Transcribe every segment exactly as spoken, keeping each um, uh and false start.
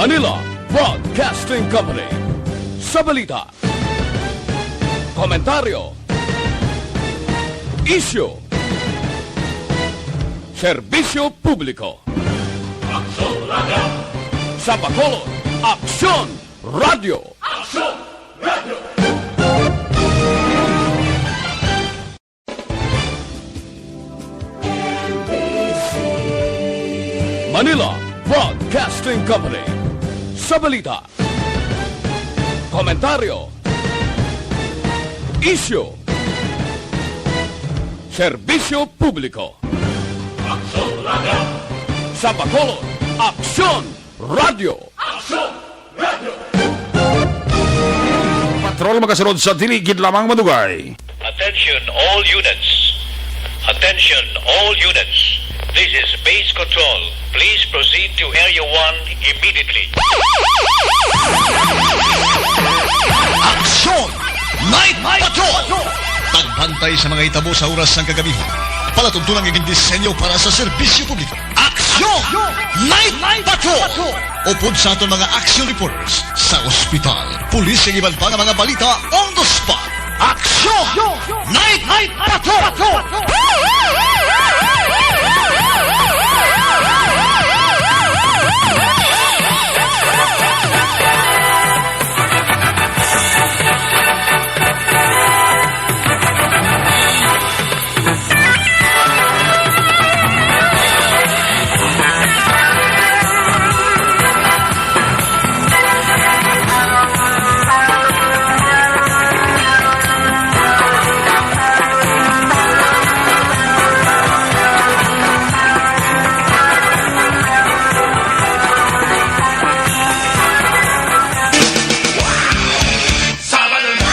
Manila Broadcasting Company. Sa balita, komentaryo, isyu, serbisyo publiko. Aksyon Radio. Sa Bacolod, Aksyon Radio. Aksyon Radio. Manila Broadcasting Company. Sa balita, komentaryo, isyu, serbisyo publiko. Aksyon Radio. Sa Bacolod, Aksyon Radio. Aksyon Radio. Patrol magasunod sa dili gid lamang madugay. Attention all units. Attention all units. This is Base Control. Please proceed to Area one immediately. Aksyon! Night Patrol! Pagbantay sa mga hitabo sa oras sang kagabihan. Palatuntunan nga gindisenyo para sa serbisyo publiko. Aksyon! Night Patrol! Upod sa aton mga action reporters sa ospital, pulis, kag iban pa nga mga balita on the spot. Aksyon! Night Patrol! Sabado na.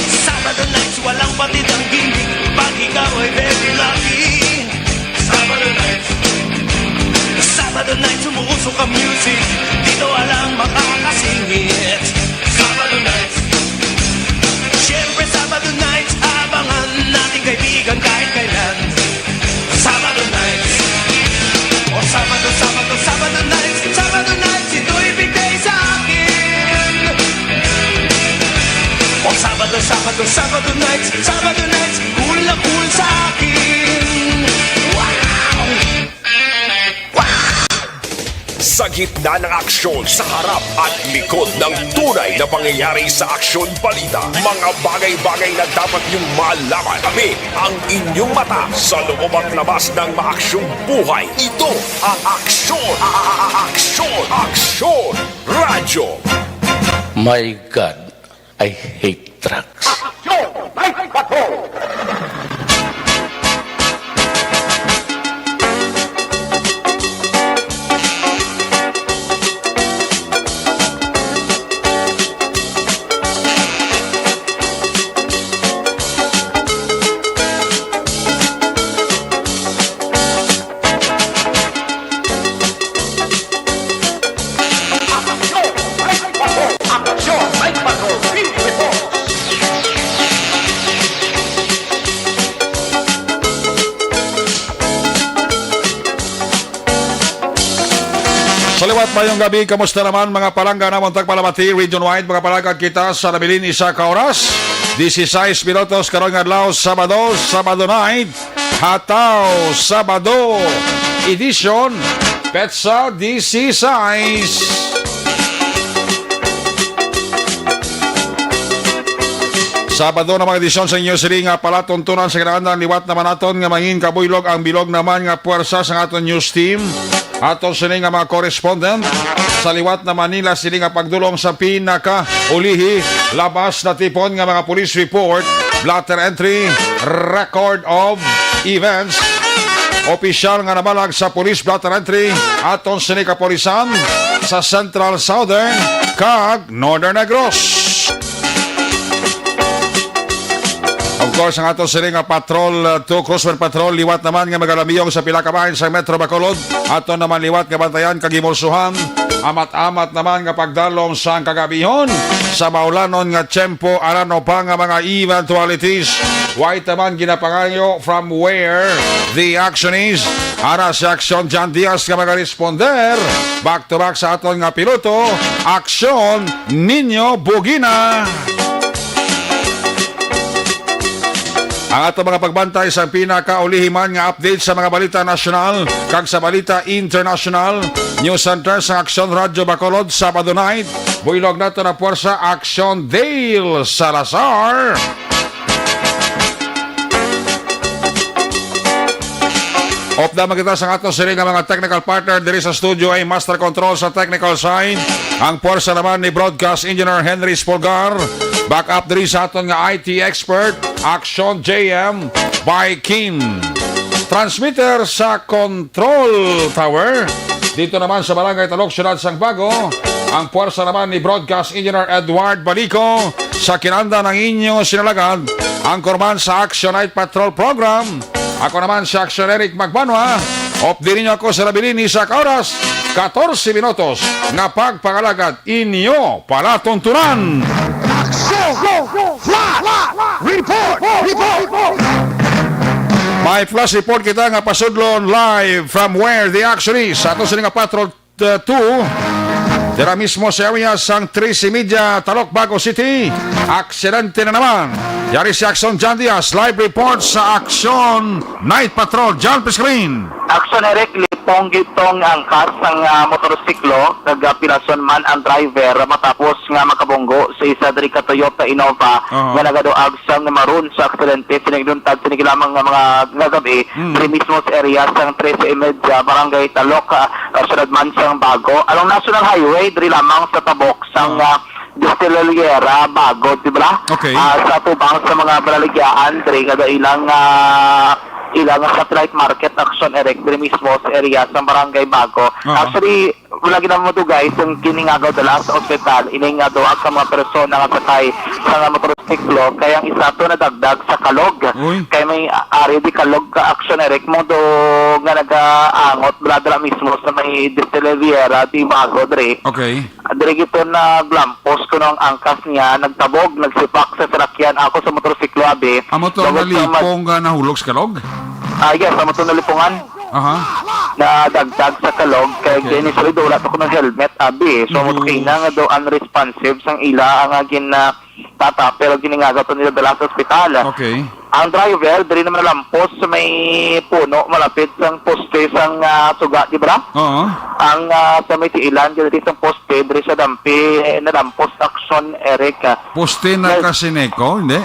Sabado nights, walang patid ang gimmick pag ikaw ay very lucky. Sabado nights, Sabado nights, umuusok ang music, dito walang makakasingit. Sabado nights, siyempre Sabado nights, abangan nating kaibigan kahit kailan. Sabado nights. O Sabado, Sabado, Sabado nights, Sabado nights, ito'y bigay sa akin. O Sabado, Sabado, Sabado nights, Sabado nights, cool na cool sa akin. Wow! Sa gitna ng aksyon, sa harap at likod ng tunay na pangyayari sa aksyon balita, mga bagay-bagay na dapat niyong malaman. Kami ang inyong mata sa loob at labas ng maaksyong buhay. Ito ang Aksyon, a-, a-, a-, Aksyon, Aksyon Radyo. My God, I hate trucks. Aksyon! Night Patrol! Sa liwat, mayong gabi. Kamusta naman, mga palangga namon tagpalamati, region wide? Mga palangga, kita sa nabilin isa ka oras, dieciséis minutos, karong adlaw, Sabado, Sabado night. Hataw, Sabado edition, petsa dieciséis. Sabado na, mga edisyon sa inyo sini nga palatuntunan sa kinahanglan. Liwat naman naton nga mangin kabuylog ang bilog naman nga puwersa sa aton news team. Aton sini nga mga correspondent sa liwat na Manila, sini nga pagdulong sa pinakaulihi, labas na tipon nga mga police report, blotter entry, record of events, opisyal nga nabalag sa police blotter entry, aton sini kapulisan sa Central, Southern, kag Northern Negros. Of course, ang ato sini nga Patrol, uh, two, Cruiser Patrol, liwat naman nga magalamiyong sa pila ka bahin sa Metro Bacolod. Ato naman liwat nga bantayan kag himulsuhan Amat-amat naman nga pagdalom sang kagabihon sa maulanon nga tiyempo, aran pa nga mga eventualities. Way taman ginapangayo from where the action is. Ara si Aksyon John Diaz nga magaresponder. Back to back sa aton nga piloto, Aksyon Nino Bugina. Ang ato mga pagbantay sa pinakaulihi man nga update sa mga balita nasyonal kag sa balita internasyonal. News Center sa Aksyon Radyo Bacolod, Sabado night. Buylog nato na puwersa, Aksyon Dale Salazar. Upda man kita sa ato sini nga mga technical partner diri sa studio, ay master control sa technical side. Ang puwersa naman ni Broadcast Engineer Henry Spolgar. Back up diri sa aton nga I T expert, Action J M by Kim. Transmitter sa control tower. Dito naman sa Barangay Talok, Siyudad sang Bago, ang puwersa naman ni Broadcast Engineer Edward Balico. Sa kinanda ng inyo sinalagad, ang korman sa Action Night Patrol Program. Ako naman si Action Eric Magbanwa. Updi ninyo ako sa nabilin ni sa ka oras, katorse minutos nga pagpangalagad inyo palatuntunan. Action! Flash! Report! Report! May flash report kita nga pasudlon live from where the action is. Sa ato sini nga patrol, uh, two, dira mismo sa area sang Trece Media, Talok, Bago City. Aksidente na naman. Yari si Action John Diaz. Live report sa Action Night Patrol. John Piscalin. Action Eric, lipong gitong angkas sang, ah, motorsiklo, nagapilason man ang driver matapos nga makabunggo sa isa diri ka Toyota Innova Aha. nga nagaduag sang maroon sa aksidente. Sinigiluntad, sinigi lamang nga mga gagabi, Hmm. diri mismo sa area sang Trece y Media, Barangay Talok, ah, ah, Siyudad man sang Bago. Ang National Highway, diri lamang sa tabok sang, Ah. ah, Distilleria, Bago, di ba? Okay. Ah, sa tubang sa mga balaligyaan, diri nga ilang, ah, ilang satellite market, Action Eric, diri mismo sa area sa Barangay Bago. Ah. Actually, wala gid naman madugay sang giningagaw dala sa ospital. Ini nga duha ka mga persona nga sakay sa nga motorsiklo, kay ang isa to nadagdag sa kalog. Uy. Kay may ari di kalog ka, Action Eric, mo do nga nagaangot, dala-dala mismo sa may Distilleria, di Bago, diri. Okay. Diri gito naglampos kuno ang angkas niya, nagtabog, nagsipak sa salakyan. Ako sa motorsiklo, abi. Amo to ang Bangod sa mag- nalipong nga nahulog sa kalog? Ah, yes, amo to nalipungan. Aha. Nadagdag sa kalog, kay Okay. initially do wala to kuno helmet, abi. So, amo to Yes. kay na nga do unresponsive sang ila ang, ah, gin, ah, tata, pero giningagaw to nila dala sa ospital. Okay. Ang driver, diri naman nalampos sa may puno, malapit sang poste sang, ah, suga, di ba? Oo. Ang, ah, sa may tiilan, diri sang poste, diri sa dampi, eh, nalampos, Action Eric, ah. Poste na Yes. kasineko, hindi?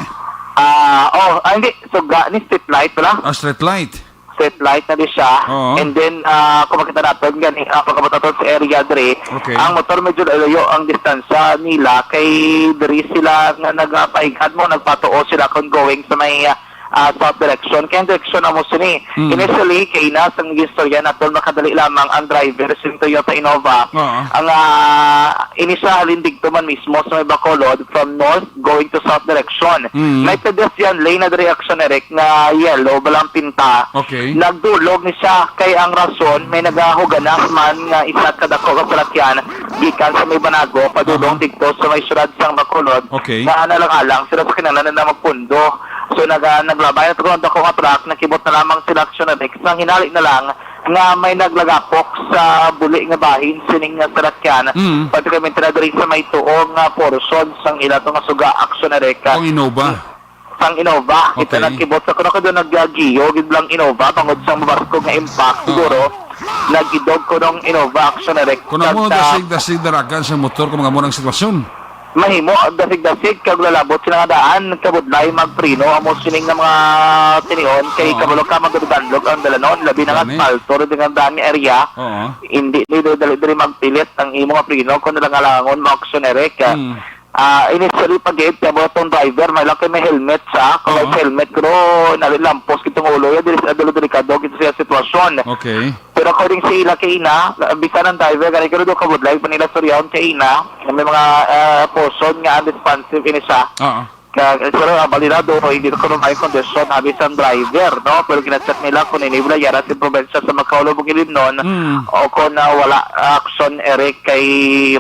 Ah, oh, ah, hindi, suga ni street light, wala? Ah, street light. Street light na di siya. Oo. And then, ah, kung makita natin, gani, ah, pagkabot natin sa area diri, Okay. ang motor medyo layo ang distansya nila, kay diri sila nga nagapaighad mo, nagpatuo sila kung going sa may, ah, ah, south direction. Kaya ang direksyon na mo sini. Mm. Initially, kay na sa istorya naton, makadali lamang ang driver sa Toyota Innova. Oo. Ang, ah, ini siya halin digto man mismo sa may Bacolod, from north going to south direction. Mm. May pedestrian lane na diri, Action Eric, nga yellow, balang pinta. Okay. Nagdulog ni siya, kay ang rason, may nagahuganas man nga isa ka dako ka salakyan gikan sa may Banago padulong Aha. didto sa may siyudad sang Bacolod, Okay. nga naalang-alang sila sa kinahanglan na magpundo. So, naga-, naglabay na to ang dako nga truck, nakibot na lamang sila, Action Eric. Sang hinali na lang nga may naglagapok sa buli nga bahin sining nga salakyan, Mm. particularmente na diri sa may tuo nga portion sang ila to nga suga, Action Eric. Ang Innova. Sang Innova. Kita Okay. nagkibot sa kuno, kado nagyagiyo gid lang Innova bangod sa mabarko nga impact, Oo. siguro nagidog kunong Innova, Action Eric. Kung amo, Kag, ah, dasig-dasig daragan sa motor kung mga murang sitwasyon. Mahimo, dasig-dasig kag lalabot sila nga daan, kabudlay magpreno amo sining nga mga tinion kay Oo. kabalo ka magdanlog ang dalanon, labi na nga Gani. asfalto rin nga daan nga area. Oo. Hindi ni dali diri magpilit ang imo nga preno kung nalangalangon mo, Action Eric. Mm. Ah, initially, pag-iit ka mo itong driver, may lang kay may helmet siya. Kung may Oo. helmet, pero nalilampos kitong ulo, yan, dili sa dulo delikado kita sa sitwasyon. Okay. Pero according sa ila kay ina, bisan ang driver, gani, pero do kabudlay pa nila suryaon kay ina, may mga, ah, portion nga unresponsive ini siya. Oo. Ka, pero, ah, balirado, hindi ko na may kondisyon, habi sang driver, no? Pero gina-check nila kung ini wala yara sa probinsya sa Macaulay, Bukidnon, Mm. o kung, ah, wala, ah, action, Eric, kay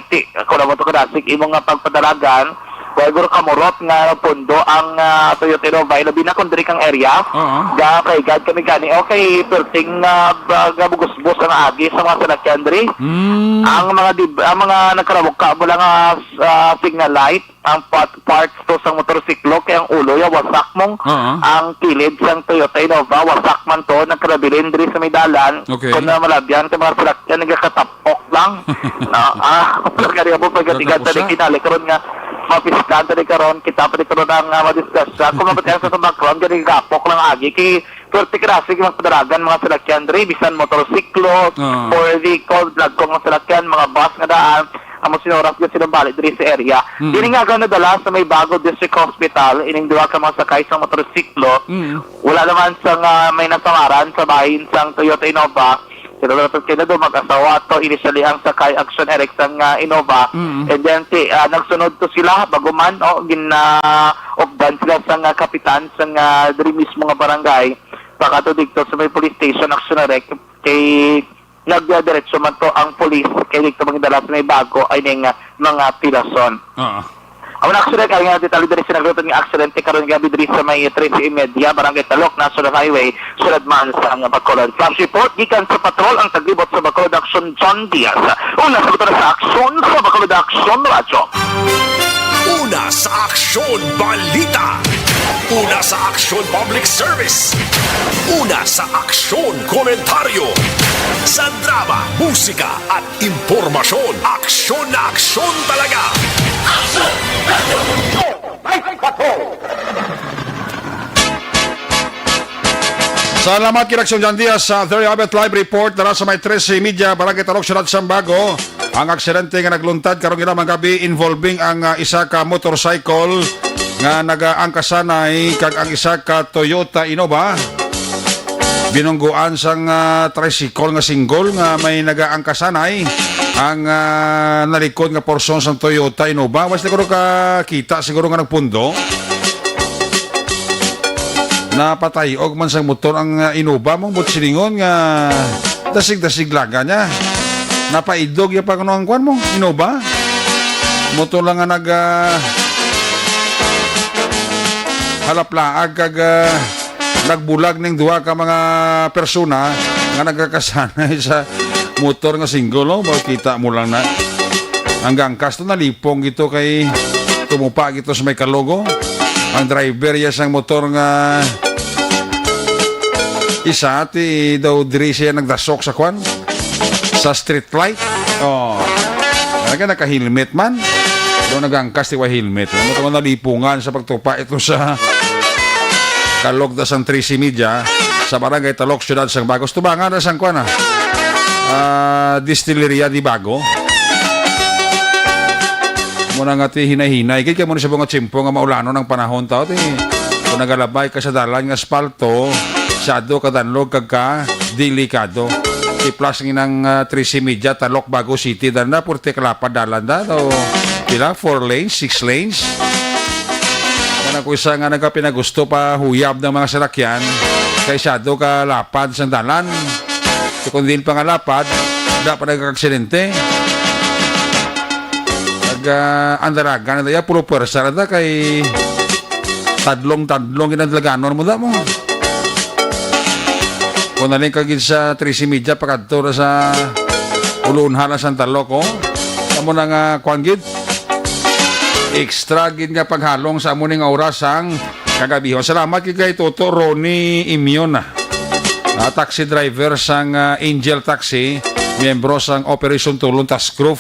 ti, kung naman to kadasig, imo nga pagpadalagan, wala guro kamurot nga pundo ang, ah, Toyota Innova, labi na kung diri kang area. Oo. Ga, kay gad kami gani, okay, perting, ah, ba, gabugos-bos ang agi sa mga salakyan diri. Mm. Ang mga dib-, ang mga nagkarabuka mo lang, ah, s-, ah, signal light, ang part, parts to sang motorsiklo, kay ang ulo ya wasak mong Oo. ang kilid sang Toyota Innova, wasak man to, nagkarabilin diri sa may dalan. Okay. Kung na malabyan sa mga salakyan, nagkakatapok lang. Na, ah, pagkari mo, pagkatigan Nagkapusa. Tali kinali karon nga, mapistahan tali karon, kita pa di karon ang, ah, madisgrasya. Kung mabatian sa tumakron, gani gapok lang agi, kay Perti ka na, sige, mga padalagan, mga salakyan diri, bisan motorsiklo, Ah. four vehicle, vlog ko, mga salakyan, mga bus nga daan, amo sinuras gyud silang balik diri sa area. Mm. Diri nga, aga nadala sa may Bago District Hospital, ining duha ka mga sakay sa motorsiklo. Mm. Wala naman sa nga may nasangaran sa bahin sang Toyota Innova. Sila dapat kay na do mag-asawa to, initially ang sakay Action Eric sang, ah, Innova. Mm. And then, si, ah, nagsunod to sila, bago man, oh, gin, ah, updan sila sang, ah, kapitan sang, ah, diri mismo nga barangay. Pakato dito sa may police station, Action Eric, kay nagdiretso man to ang police, kay dito magdala sa may Bago ay ning, ah, mga pilason. Oo. Ang aksidente, kaya nga detalye diri sa nagluto nga aksidente karon gabi diri sa may trese y media, Barangay Talok, National Highway, sulod man sa Bacolod. Flash report gikan sa patrol ang taglibot sa Bacolod Action, John Diaz. Una sa buto sa Aksyon sa Bacolod Action Radyo. Una sa Aksyon Balita. Una sa Aksyon Public Service. Una sa Aksyon Komentaryo. Sa drama, musika, at impormasyon, aksyon na aksyon talaga. Salamat kay Aksyon John Diaz sa Very Abet Live Report. Dara sa may trese y media, Barangay Talok, Siyudad sang Bago. Ang aksidente nga nagluntad karong hinaman gabi involving ang, ah, isa ka motorcycle nga nagaangkasanay kag ang isa ka Toyota Innova. Binungguan sang, ah, tricycle nga single nga may nagaangkasanay ang, ah, nalikod nga porsyon sang Toyota Innova. Wa siguro ka kita siguro nga nagpundo. Napatay-og man sang motor ang, ah, Innova, mong buot silingon nga dasig-dasig laga niya. Napaidog ya pa kuno ang kwan mo, Innova. Motor lang nga nag, ah, halaplaag kag, ah, nagbulag ning duha ka mga persona nga nagkakasanay sa motor nga single, no? Makita mo lang na. Ang gangkas to nalipong gito kay tumupa gito sa may Kalogo. Ang driver ya sang motor nga isa, ti daw diri siya nagdasok sa kwan, sa street light. Oh. Talaga naka-helmet man. Daw nagangkas ti wa helmet. Ano to, nalipungan sa pagtupa ito sa Kalogda sang trese y media sa Barangay Talok, Siyudad sang Bago. Tubangan na sang kwan, ah, ah, Distilleria di Bago. Muna nga ti hinay-hinay. Kaya mo na sa mga tiyempo nga maulanon ang panahon tao. Ti, kung nagalabay ka sa dalan nga asfalto, sado ka danlog kag ka delikado. Ti plus ng inang, ah, trese y media, Talok, Bago City. Dan na, purti kalapad dalan da. Daw, pila? Four lanes, six lanes? Kana ko isa nga nagapinagusto pa huyab ng mga salakyan, kay sado ka lapad sang dalan. So, kung diin pa nga lapad, da pa nagkakaksidente. Nag, ah, andaragan na tayo, puro pwersa na ta, kay tadlong-tadlong ginadlaganon mo da mo. Kung naling ka gid sa trese y media, pakadto na sa ulunhan na sang Talok, oh. Amo na nga, kwan gid. Extra gid nga paghalong sa amo ning oras sang kagabihon. Salamat gid kay Toto Ronnie Imion, ah. Ah, taxi driver sang, ah, Angel Taxi, miyembro sang Operation Tulong Task Group.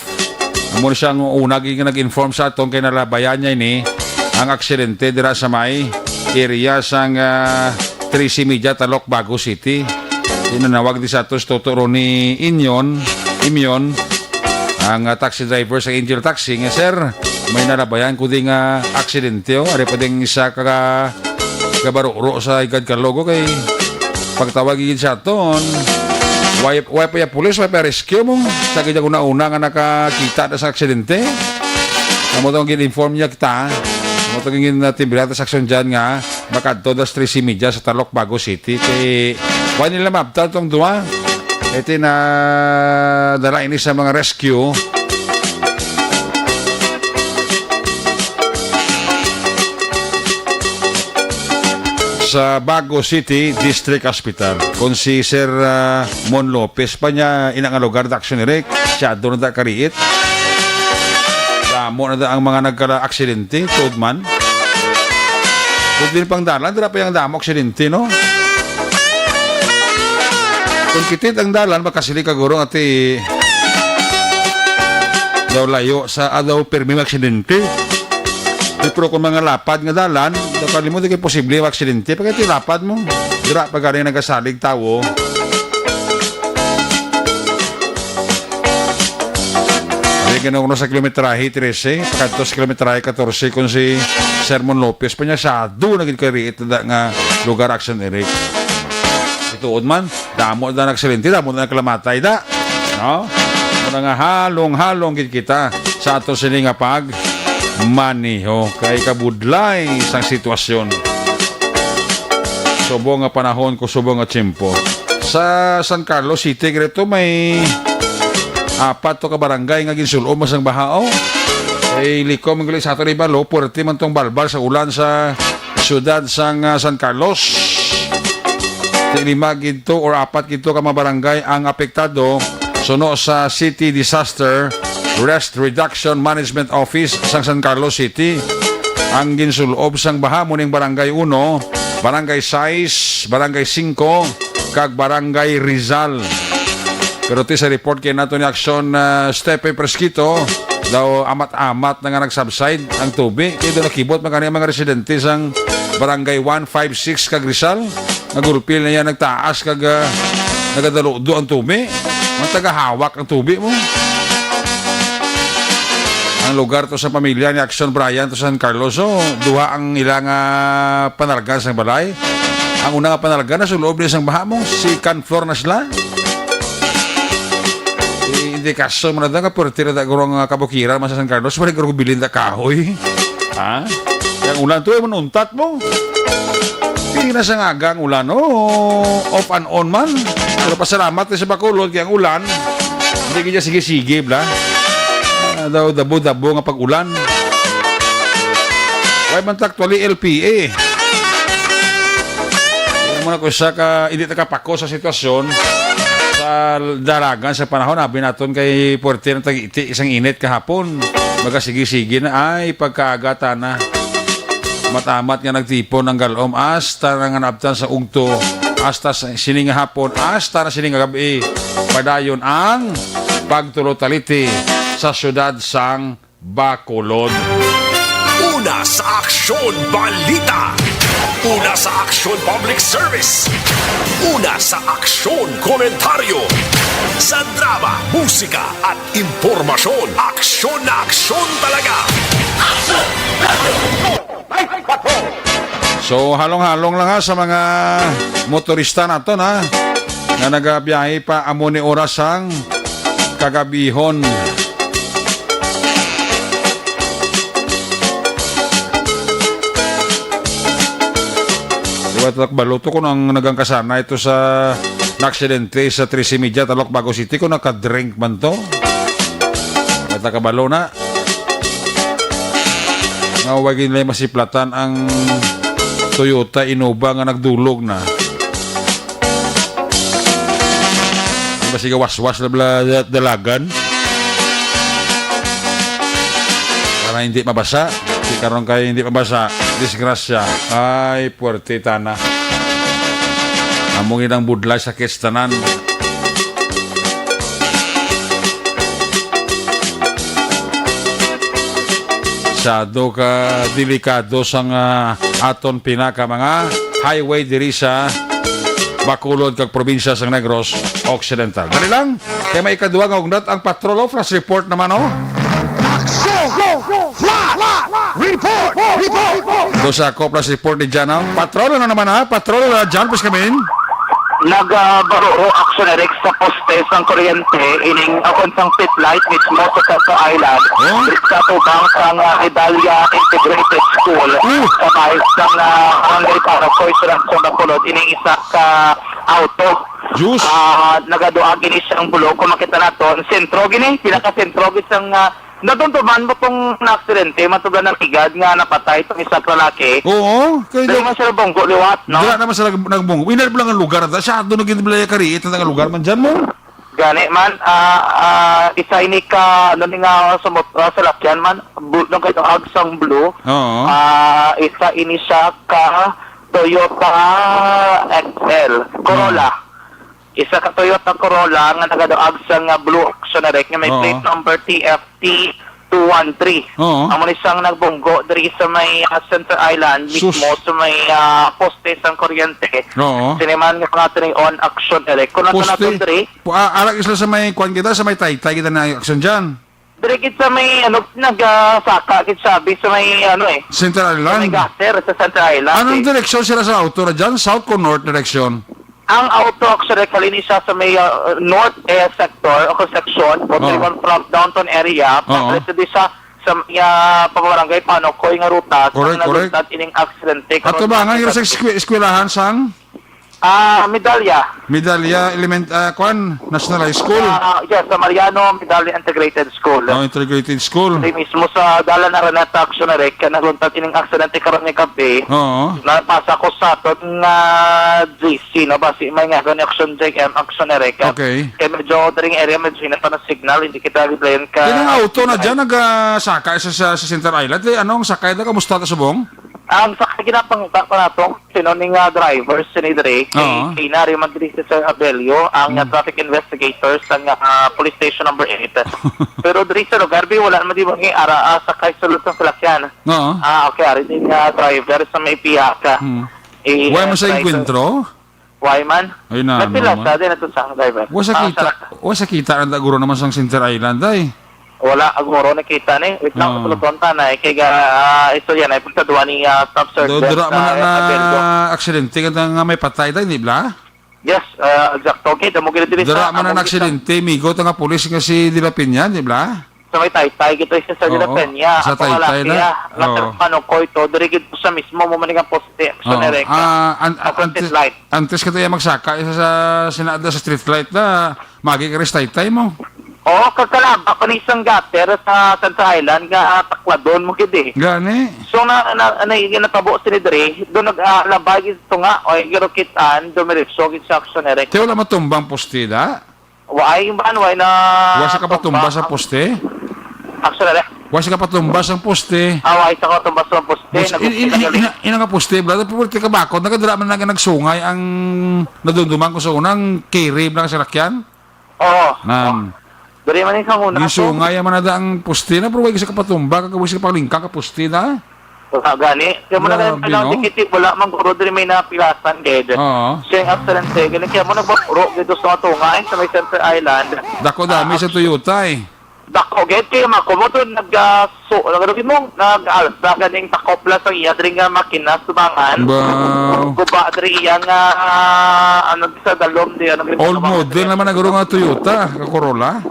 Amo ni siya ang una gid nga nag-inform sa aton kay nalabayan niya ini ang aksidente dira sa may area sang, ah, trese y media, Talok, Bago City. Inanawag di sa ato si Toto Ronnie Inyon, Imyon, ang, ah, taxi driver sa Angel Taxi, nga, "Sir, may nalabayan ko di nga aksidente, oh. Ari pa ding isa ka, ka baruro sa higad Kalogo kay pagtawag gid sa aton. Way, way pa ya pulis, way pa ya rescue mo. Sa gid una-una nga nakakita na sa aksidente." Amo tong gin-inform niya kita. Mo to gin, ah, timbre naton sa aksyon dyan nga makadto das trese media sa Talok, Bago City. Kay, wa nila maabtan tong duha. Iti na dala ini sa mga rescue sa Bago City District Hospital. Kung si Sir, ah, Mon Lopez pa niya, ina nga lugar, Daction Eric, siyado na da kariit. Damo na da ang mga nagkala-aksidente, tuod man. Kung din pang dalan, dira pa yung damo aksidente, no? Kung kitit ang dalan, makasili ka guro nga ti daw layo sa adaw pirmi aksidente. Pero kung mga lapad nga dalan, daw kalimut kay posible ang aksidente. Pagka ti lapad mo, dira pa galing nagasalig tawo. Di ka na kuno sa kilometrahe trese, pakadto sa kilometrahe katorse, kung si Sermon Lopez pa niya, siyado na gid kariit na nga lugar, Action Eric. Ituod man, damo na nagsilenti, damo na nagkalamatay da. No? Muna nga halong-halong gid kita sa ato sini nga pag maniho kay kabudlay sang sitwasyon. Subong nga panahon ko, subong nga tiyempo. Sa San Carlos City, gani to may apat to ka barangay nga ginsul-ob man sang baha, oh. Kay likom ang gali sa ato ni Balo, puwerte man tong balbal sa ulan sa siyudad sang, ah, San Carlos. Ti lima gid to or apat gid to ka mga barangay ang apektado suno sa City Disaster Risk Reduction Management Office sang San Carlos City. Ang ginsul-ob sang baha mo ning Barangay Uno, Barangay Sais, Barangay Singko, kag Barangay Rizal. Pero ti sa report kay nato ni Aksyon, ah, Stepe Fresquito, daw amat-amat na nga nag-subside ang tubig. Kay daw nakibot man kani ang mga residente sang Barangay one five six kag Rizal. Nagulpil na yan, nagtaas kag, ah, nagadaludo ang tubig. Ang tagahawak ang tubig mo. Ang lugar to sa pamilya ni Action Brian to San Carlos, so, duha ang ilang, ah, panalgan sang balay. Ang una nga panalgan na suloob din sang baha mo, si Canflor na sila. Eh, hindi kaso, man, nga pwerte na da guro nga kabukiran man sa San Carlos, wala guro bilin da kahoy. Ha? Kaya ang ulan to, eh, manuntat mo. Pili na sa nga aga ang ulan, oh, off and on man. Pero pasalamat na sa Bacolod, kaya ang ulan, hindi kaya sige-sige, bla. Ah, daw dabo-dabo nga pag-ulan. Why man ta actually L P A? Kaya mo na ko sa ka, hindi nakapako sa sitwasyon sa dalagan sa panahon. Abi naton kay puwerte na tag-iti isang init kahapon. Magasigi-sige na ay pagkaagata na. Matamat nga nagtipon ang galom hasta na nga naabtan sa ugto, hasta sa sini nga hapon, hasta na sini nga gabi. Padayon ang pagtulotaliti sa siyudad sang Bacolod. Una sa Aksyon Balita. Una sa Aksyon Public Service. Una sa Aksyon Komentaryo. Sa drama, musika, at impormasyon, aksyon na aksyon talaga. So, halong-halong lang ha sa mga motorista naton ha, nga nagabiyahe pa amo ni oras sang kagabihon. Diba, takbalo to kung ang nagangkasana ito sa naaksidente sa Trece Media, Talok, Bago City, kung nakadrink man to. May takabalo na. Nga wa gid nila masiplatan ang Toyota Innova nga nagdulog na. Di ba, sige, waswas na bala da-, dalagan? Para hindi mabasa. Di karon kay hindi mabasa. Disgrasya. Ay, puwerte tana. Amo gid ang budlay sa kestanan. Masyado ka delikado sang, ah, aton pinaka mga highway diri sa Bacolod kag probinsya sang Negros Occidental. Dali lang, kay may ikaduha nga hugnat ang patrol, oh, flash report naman, oh. Aksyon! Flash! Report! Report! Do sa ako, flash report ni Jan, oh. Patrol na naman, ha? Patrol na, Jan, please come in. Nagabaruro, Action Eric, sa poste sang kuryente ining, ah, kwan, sang street light mismo sa Central Island. Oh? Sa tubang sang, ah, Medalla Integrated School, oh, sa bahin sang, ah, Barangay Paracoy, Surang, Bacolod, ining isa ka auto. Diyos. Ah, nagaduag ini sang bulo. Kung makita naton, sentro gini, pinakasentro gid sang, ah, Nadumduman mo tong naaksidente, matod lang sa Igad nga napatay tong isa ka lalaki. Oo, kay Dili daw man sila bunggo liwat, no? Dira naman sila nag-, nagbunggo. Ina lang ang lugar, da siya doon naging bilaya kariit ang lugar man dyan mo. Gani man, ah, ah, isa ini ka, ano ni nga, sa mot-, ah, salakyan man, bu-, nung kay Agsang Blue, Oo. ah, isa ini siya ka Toyota X L Corolla. Oo. Isa ka Toyota Corolla nga nagaduag sang, ah, blue Action Eric nga may Oo. plate number T F T two one three. Oo. Amo ni sang nagbunggo diri sa may, ah, Center Island, Sus. mismo sa may, ah, poste sang kuryente. Oo. Sini man nga mga tinion, Action Eric. Kung nato Poste? nato diri, Pu-, ah, ara sila sa may, kuwan kita, sa may taytay kita na action dyan. Diri gid sa may, ano, nag, ah, saka gid sabi sa may, ano, eh, Central sa may Island. gutter sa Central Island, Anong eh. direksyon sila sa auto ra dyan? South o north direksyon? Ang auto, actually, kalini siya sa may, ah, north, eh, sector o section, o Oh. Trigon from downtown area, Oo. pagkalisto di siya sa may, ah, pamabarangay Panokoy nga ruta, sa Correct, correct. naluntad ining aksidente. Karon, Atubangan, sa yung sa eskwelahan sang? Ah, Medalla. Medalla Element-, ah, kwan, National High School. Ah, yes, sa Mariano Medalla Integrated School. Oh, Integrated School. Diri mismo sa Dalan Araneta, Action Eric, naluntad ining aksidente karon nga gabi. Oo. Napasa ko sa aton nga G C, no? Basi may nga ni Action J M, Action Eric. Okay. Kay medyo diri nga area, medyo hinay pa na signal, hindi kita gid layan ka Kini nga auto na dyan, nagasaka sa, sa, sa Center Island. Eh, anong sakay na? Kamusta ta subong? Ang sakay ginapangita pa nato, sino ni nga driver, sini diri, kay Oo. Kina Rimag diri si Sir Abelio, ang, ah, Mm. traffic investigator sa nga, ah, police station number eight. Pero diri sa lugar, bi, wala naman di ba nga ara, ah, sakay sulod sa salakyan. Oo. Ah, okay, ari din nga driver sa may pihaka. Hmm. Eh, Wala man sa driver. Encuentro? Why man? Ay, na, Nagpila naman. sa din ito sa driver? Wa sa Ah, kita, sa wa sa kita ang guro naman sang Center Island, ay. Wala, aguro nakita ni. Wait lang, Oo. Puluton ta na, eh. Kay ga, ah, istorya na, ipagtadwa ni, ah, Staff Sergeant, Do-, dira man ah, na, na Abeldo. aksidente ka nga may patay tayo, di ba? Yes, ah, exacto. Okay, damo gid diri Dira sa man na among aksidente, migo, ta nga pulis nga si De La Peña, di ba? Sa may taytay, gito siya sa De La Oo, Peña. sa Ako nga taytay laki, na. ah, nga Oo. Ano ko ito, diri gid sa mismo, mo man nga poste, action Oo. direct. Ah, an-, Opposite antes, light. antes ka tayo magsaka, isa sa sinada sa street light na, magi ka rin sa taytay mo. Oo, kakalaba pa ni isang gutter sa Santa Island nga, ah, takladon mo gid eh. Gani. So, na, na, na, yung natabo sini diri, doon nag-, ah, labay gid ito nga, o, yung kitaan, dumiretso gid sa action direct. Te, wala matumbang poste, da? Why man, why na Wa siya kapatumba tumba sa ang poste? Action direct. Wa siya kapatumba sa poste? Ah, why siya katumba sa poste? Bus-, Nag-, in, in, in, nagaling. ina, ina nga poste, brother, pero ti kabakod, nagadala man na nagsungay ang nadumduman ko sa unang kirib ng salakyan? Oo. Nan. Dali man yung sanguna Yung ko. sungay, ang manada ang poste na, pero wala siya kapatumba, kag wala siya kapalingkang ka poste na. Wala gani. Kaya mo na Grabe, kaya no? Dikit, wala man guro diri may napilasan, gid. Oo. Siya yung aksidente, gani kaya mo nagbapuro, gid sa mga tunga, eh, sa may Center Island. Dako dami Ah, sa Toyota, eh. Dako, gid, kaya mo, kung mo doon nag, ah, so, nag-, ano mo, nag-alsa, ganing takop lang sa iya, diri nga makina, subangan. Wow. Guba, diri iya nga, ah, ano, sa dalom, di, ano, Old model naman ang guro nga Toyota, ka Corolla.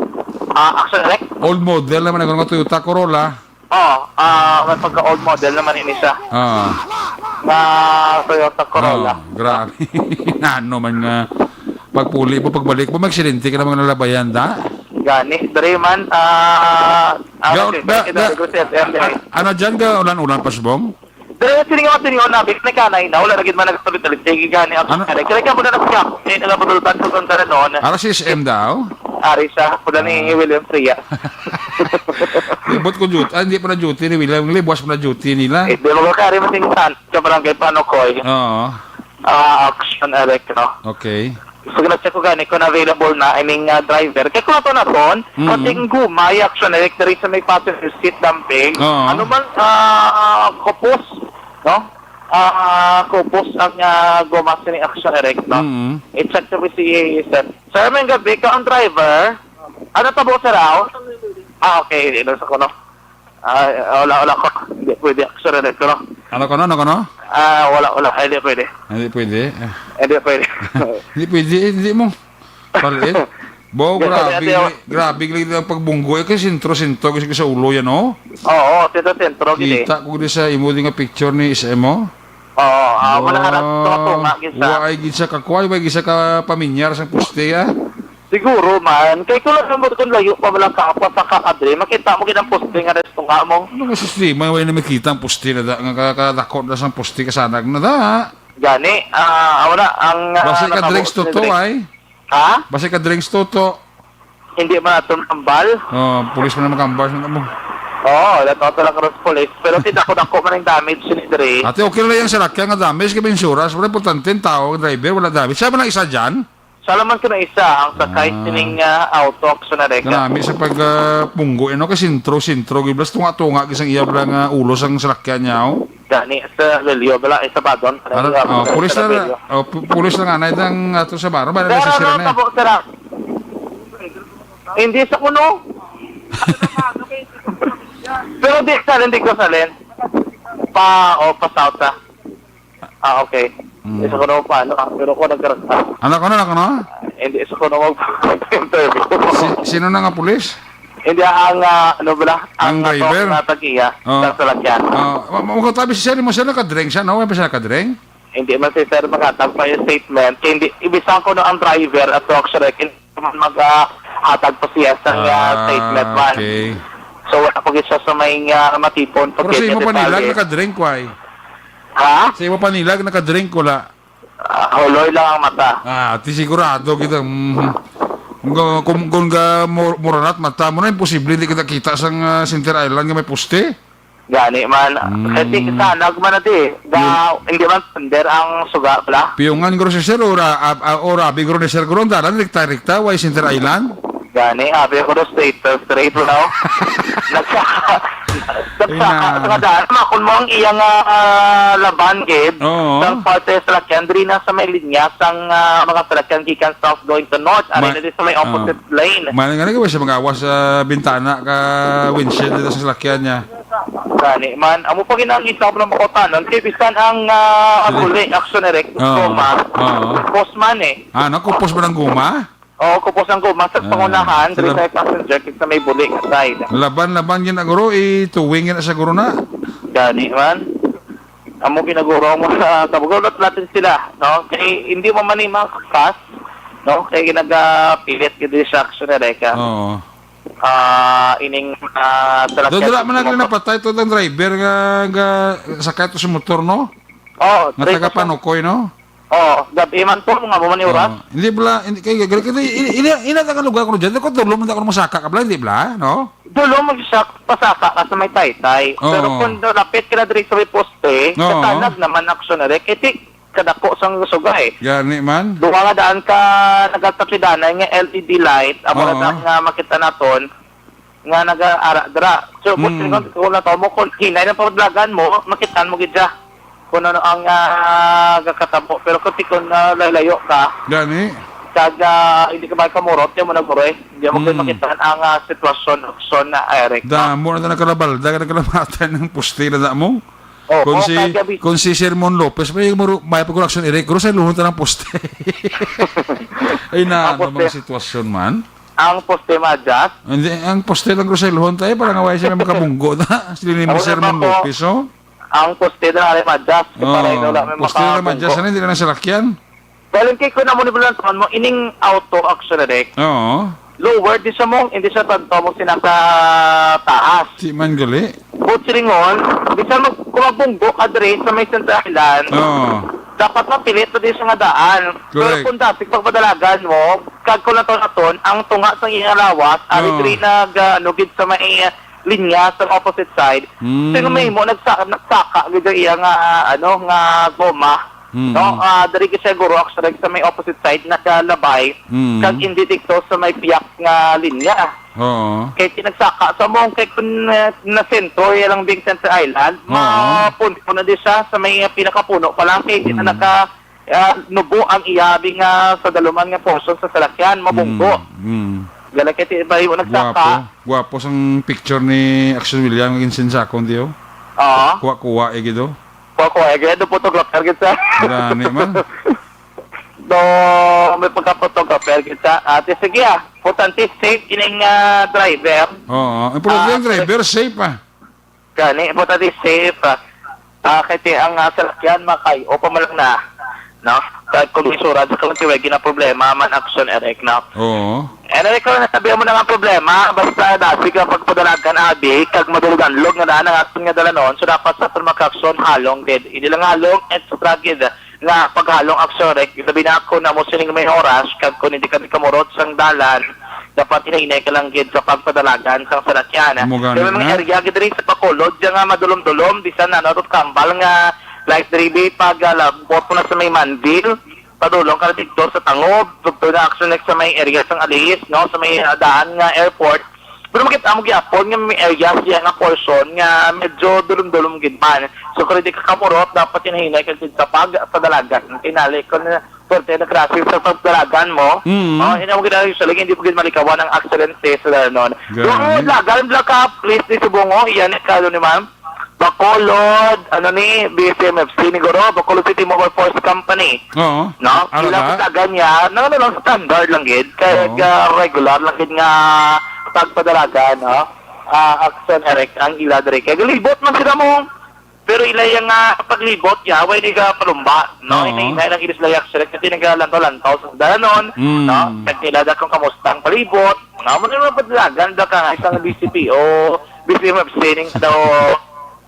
Ah, actually, Old model naman ang guro nga Toyota Corolla. Oh, ah, may pagka-old model naman ini siya. Ah. Na Toyota Corolla. Oh, grabe. Ano man nga pagpuli mo, pagbalik mo, magsilente ka na mga nalabayan, da? Gani, diri man, ah, ah, Ga-, si, ga-, si, ga-, si, si, si, a-, ano dyan ka, ulan-ulan, pasbong? Diri, sini nga, sini nga, nabit na kanay na, wala na gid man nagsabi-sabi, sige, gani, ako, Ano? Kaya mo na nagsiyak, eh, nagabudulban ko kung tara noon. Ara si S M daw? Ari siya, pula ni Ah. William Fria. Libot ko duty. Ah, hindi pa na duty ni William. Libwas pa na duty nila. Eh, di mo ka rin matingnan sa barangay Panokoy. Oo. Ah, action direct, no? Okay. So, gina-check ko gani kung available na, I mean, ah, driver. Kaya kung ato na ron, Mm. pati yung guma, yung action direct, diri sa may passenger seat dumping. Oo. Ano man, ah, ah, kupos, no? Ah, kupos ang, ah, guma sa ni action direct, no? Mm. I-check sa C A S F. Sir, may gabi ka ang driver. Ano tabo, sir, aw? Ah, okay, hindi na sa kuno. Ah, wala, wala ko. Hindi pwede ako, sir, ano, kuno. Ano kuno, ano kuno? Ah, wala, wala. Ay, di pwede. Hindi pwede. Ah. Hindi pwede. Hindi pwede, eh, hindi mo. Palit. Bo, Hindi, grabe, hindi, hindi. grabe lagi ang pagbunggo. Eh, kay sentro-sentro, kasi sa ulo yan, oh. Oo, sentro-sentro, gid, eh. Kita ko di sa imo di nga picture ni S M, oh. Oo, ah, wala Bo, harap, tunga-tunga, gid sa wa ay gid sa kakuha, wa ay gid sa kapaminyar sa poste, ah. Siguro man, kay kung alam mo, kung layo pa man lang ka, pa sa ka, Adre, makita mo gid ang poste nga resto nga mo. Ano nga sistema? Wala na makita ang poste na da, nga ka-, kadako na sang poste, kasanag na da. Gani, ah, wala, ang, ah, Basta ka natabo drinks sa to to, Adre. ay. Ha? Basta ka drinks to to. Hindi man ato makambal. Oh, pulis man ang makambal sa mo. Oo, wala to lang cross police. Pero ti dako-dako man ang damage ni Dre. Ate, okay lang yung salakyan nga damage, kay insurance. Wala importante ang tao, ang driver, wala damage. Siya man ang isa dyan? Siya naman ko na isa, ang sakay Ah. sining, ah, auto, action na reka. Kanami sa pag, ah, punggo, eh, no? Kay sentro-sentro, giblas tunga-tunga, gisang iya bala nga ulo sang salakyan niya, oh. Gani, sa Relio, bala, eh, sa Badon. Ano, Relio, oh, sa pulis na, Relio. Oh, pu-, pulis na nga, na itang ato sa baro, ba, Pero sa sira ano, na. tabo, sira. Hindi sa kuno. Pero di, salin, di ko salin. Pa, o, pa south, ah. Ah, okay. Mm. Isa ko na pa, ano, ah, pero ko nagkarasa. Ano ko na, ano ko na? Hindi, isa ko na mag-interview. Si-, sino na nga pulis? Hindi, ang, ah, ano bala? Ang Ang driver? atong, ah, tag-iya, Oo. sa salakyan. Oo. Ma-, ma-, makatabi siya, di mo siya nakadrink siya, no? Wala pa siya nakadrink? Hindi man si sir makatag pa yung statement. Hindi, ibisan ko no ang driver at truck siya, hindi man mag, ah, hatag pa siya sa, ah, Ah, statement man. okay. So, wala ko gid siya sa may, ah, matipon. Pero sa imo pagkita panilag, detalye. Nakadrink, why? Ha? Sa imo panilag, nakadrink, wala? Ah, huloy lang ang mata. Ah, ti sigurado kita. Mhm. Kung, kung, kung ga mur-, muranat mata mo na, imposible di kita kita sang, ah, Center Island nga may poste. Gani man. Mm. Kasi kasanag man na di. Ga, Yun. Hindi man pander ang suga, bala. Piyungan, guro, si sir, ora, ab-, ah, ora, abi, guro, ni sir, guro, ang dalan, rikta-rikta, way Center Island? Gani, abi, guro, straight to straight, bro. Nagsa-, Ay, nagsa-, na. Nga daan, makon mo ang iyang, ah, laban, gid. Oo. Sang parte sa salakyan, diri na sa may linya, sang, ah, mga salakyan gikan south going to north, ari Ma-, na di sa may oo. opposite lane. Mali nga na, sa mga awas sa bintana ka windshield dito sa salakyan niya. Gani man, amo pa ginangita ko ng makutanon, kay bisan ang, ah, Sige. Buli, action direct, Oo. Goma, Oo. Kupos man eh. Ah, nakupos ba ng guma? Oo, kupos ang guma sa Ah, pangunahan, sa diri lab- sa passenger, kay sa may buli nga side. Laban-laban yun, guro, i-two-wing yun, siguro na. Gani man. Amo ginaguro mo sa kabugaw, natin sila, no? Kay hindi mo man ni makakas, no? Kay ginagapilit, gid sa action direct, ah. Oo. Ah, ining, ah, Doon salakyan wala man mismo lang po. Napatay to ang driver nga, nga sakay to sa motor, no? Oo, Nga driver taga siya. Panukoy, no? Oo, gabi man po, mga buman ni oras. Oo. Hindi bala, hindi, kay, kay, kay, ini, ini, ini ang lugar ko dyan. Kung dulo man ako masaka ka bala, hindi bala, no? Dulo mo siya, pasaka ka sa may taytay. Oo. Pero kung lapit ka na diri sa may poste, Oo. Katanag naman action na rin. Kay ti-, kadako sang suga eh. Gani man. Duha nga daan ka nagatapidanay nga L E D light, amo na Oo. lang nga makita naton nga nagaara dira. So, Hmm. buti nga kung nataw mo, kung hinay na paglagan mo, makitaan mo gid siya. Kung ano ang, ah, gakatabo. Pero kung tikon na layo-layo ka, Gani. kag, ah, hindi ka ba kamurot, di mo na guro eh. Hindi mo Hmm. makitaan ang, ah, sitwasyon, aksyon na Eric. Damo na nakalabalda, nakalamatay ng poste na damo. Oo, Kung si, kagabi. kung si Sermon Lopez, may muru-, may pagkulaksyon, Eric Cruz, ay luhon ta ng poste. Ay, na, Ang ano, mga poste. Sitwasyon man? Ang poste, Majas? Hindi, ang poste lang, Cruz, ay luhon tayo, para nga wala siya makabunggo na. Sila ni Ako Sermon naman po, Lopez, oh. Ang poste na rin, Majas. Oh, Para ikaw lang may poste na, makabunggo. Majas, ano, hindi na salakyan. Dahil kay ko na mo ni Bulanton mo, ining auto action direct. Oo. Lower, di siya mo, hindi siya tanto mo sinakataas. Di man gali. But silingon, bisan mag-, kung magbunggo ka diri sa may Central Island, Oo. dapat mapilit na din siya nga daan. Pero Correct. Kung dati, pagpadalagan mo, kag ko lang to naton, ang tunga sa iyang lawas, ari Oo. diri nag, ah, ano, gid sa may, ah, linya sa opposite side. Mm. Pero may mo, nagsa-, nagsaka gid ang iya nga, ah, ano, nga goma. Mm. No? Ah, diri gid siya guro, actually, sa may opposite side, nakalabay. Mm. Kag hindi dito sa may piyak nga linya. Oo. Kay tinagsaka sa mong kay kun, eh, na sentro, iya lang bing Center Island, Oo. mapunto na di siya sa may pinakapuno pa lang, kay di na Mm. naka, ah, nubo ang iyabi nga sa daluman nga portion sa salakyan, mabunggo. Mm, mm. Gala kay ti ba yung nagsaka? Guwapo. Guwapo sang picture ni Action William, ang insinsakon, tiyo. Oo. Kuha-kuha, eh, gido. po ako, eh, kaya do photographer kita. Gani man. Do, may pagka-photographer kita. Ate, sige, ah. Importante, safe ining, ah, driver. Oo. Ang problema, Ah, driver, safe, ah. Gani, importante, safe, ah. Ah, kay ti ang, ah, salakyan, makay, o pa man lang na, no? Kay kung insurance ka lang, tiwag, gina problema, man action, Eric, no? Oo. And Eric, kung nasabi mo na nga problema, basta dasi ka pagpadalagan, abi, kag madulog-anlog nga daan ang action nga dalanon, so dapat sa aton maka-action, halong, gid. Hindi lang halong, extra, gid, nga paghalong action, Eric. Sabi na ako na mo sining may oras, kag kung hindi ka kamurot sang dalan, dapat hinay-hinay ka lang, gid, sa pagpadalagan sang salakyan. Amo gani Kaya may mga na. area, gid, rin sa Bacolod, dyan nga madulom-dulom, bisan na, no, kambal nga, like, diri, bi, pag, ah, labot mo na sa may Mandil, padulong ka dito sa Tangob, tugtog na action next sa may area sang Alice, no, sa may, ah, daan nga airport. Pero makita mo gyapon nga may area siya nga portion nga medyo dulom-dulom gid man. So, kung hindi ka kamurot, dapat hinay-hinay ka gid sa pag sa dalagan. Tinali ko na pwerte na klase sa pagdalagan mo. Mm. Oh, ina mo gid usually, hindi mo gid malikawan ang aksidente sa danon. Gani. Doon, lagan, Black Cap, please, di subungo. Iyan, kalo ni ma'am. Bacolod, ano ni, B C M F C ni Guro, Bacolod City Mobile Force Company. Oo. No? Ano Ilang ba? Taga niya, na ano lang, standard lang gid. Kaya Oo. ga regular lang gid nga pagpadalagan, no? Ah, action, Eric, ang ila diri. Kaya galibot man sila mo. Pero ila yung nga paglibot, ya, way ni ga palumba, no? Oo. Hinay-hinay lang gid sila, action, kasi nagalantaw-lantaw sa danon, Mm. no? Kag nila da kung kamusta ang palibot, no? Muna yung padalagan, da ka nga isang D C P O, B C M F C, ning daw,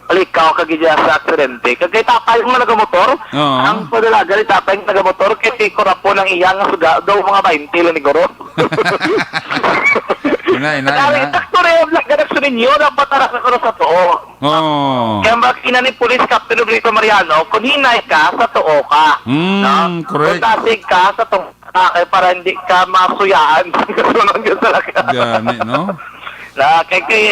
Palikaw ka gid sa aksidente. Kag kay tatay mo nagamotor, Oo. ang padalagan ni tatay nga nagamotor, kay ti kurapon ang iya nga suga, daw mga twenty lang ni guro. Ina, ina, Dali, ina. Sakto rin, ang nagkanak sa ninyo, dapat anak na ko sa tuo. Oo. Kaya ang ina ni Police Captain Obrito Mariano, kung hinay ka, sa tuo ka. Mm, No? correct. Kung dasig ka, sa tungka, kay para hindi ka masuyaan. Kasunod ka talaga. Gani, no? Na kay, kay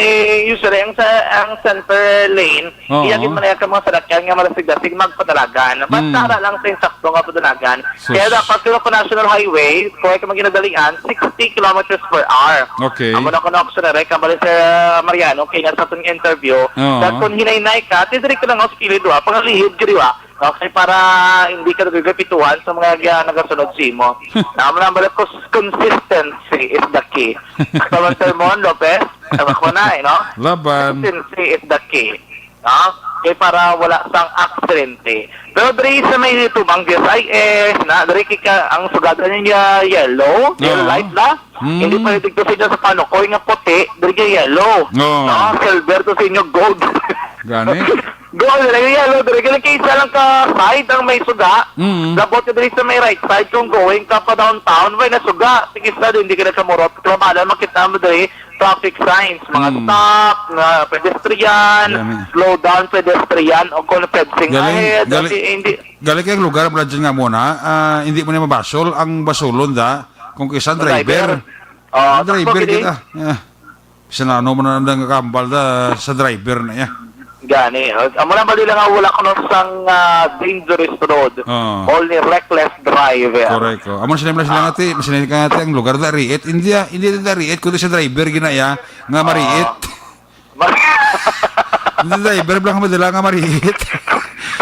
usually ang sa, ang center lane, Oo. iya gid man ka mga salakyan nga malasig-lasig magpadalagan. Basta Mm. ara lang sa insakto nga padalagan. Sus. Kaya dapat pero kung National Highway, kung ay ka maginadalian, sixty kilometers per hour. Okay. Amo na ko na option na rin, kambali sa Mariano, kaya nga sa atong interview, Oo. na kung hinay-hinay ka, tidiri ka lang ako sa kilid, wa, pangalihid ka, di ba? Okay, para hindi ka nagagapituhan sa mga, ah, nagasunod sa imo. Amo na ang balik ko, consistency is the key. Sa Ramon Lopez, tama ko na, eh, no? Laban. Consistency is the key. No? Kay para wala sang aksidente. Pero diri sa may tubang D S I S, na, diri kay ka, ang sugatan niya yellow, yellow Oo. light na. Mm. Hindi pa dito sa inyo sa Panukoy nga puti, diri kay yellow. Oo. No? Silver to sa inyo, gold. Gani? Gold, diri kay yellow, diri kay isa lang ka side ang may suga. Mm. Labot ka diri sa may right side kung going ka pa downtown, may nasuga. Sige sa hindi ka nakamurot. Trabaho makita mo diri, traffic signs, mga Mm. stop, na pedestrian, Gani. slow down pedestrian, o kung fencing Galing, ahead, galing, kasi hindi galing kay ang lugar pala dyan nga muna, ah, hindi mo na mabasol ang basulon da, kung kisa ang Ang driver. driver. Ah, Ang driver sakto, kita. Ah, sinano mo na nang kambal da sa driver na iya. Gani. Amo lang ba nila nga wala kuno sang, ah, dangerous road? Oo. Only reckless driver. Correct. Oh. Amo sila, sila Ah. nga ti, sila ka nga ti, ang lugar da riit. Hindi, ah, hindi da riit, kundi sa driver ginaya nga mariit. Ah. Hindi driver lang madala nga mariit.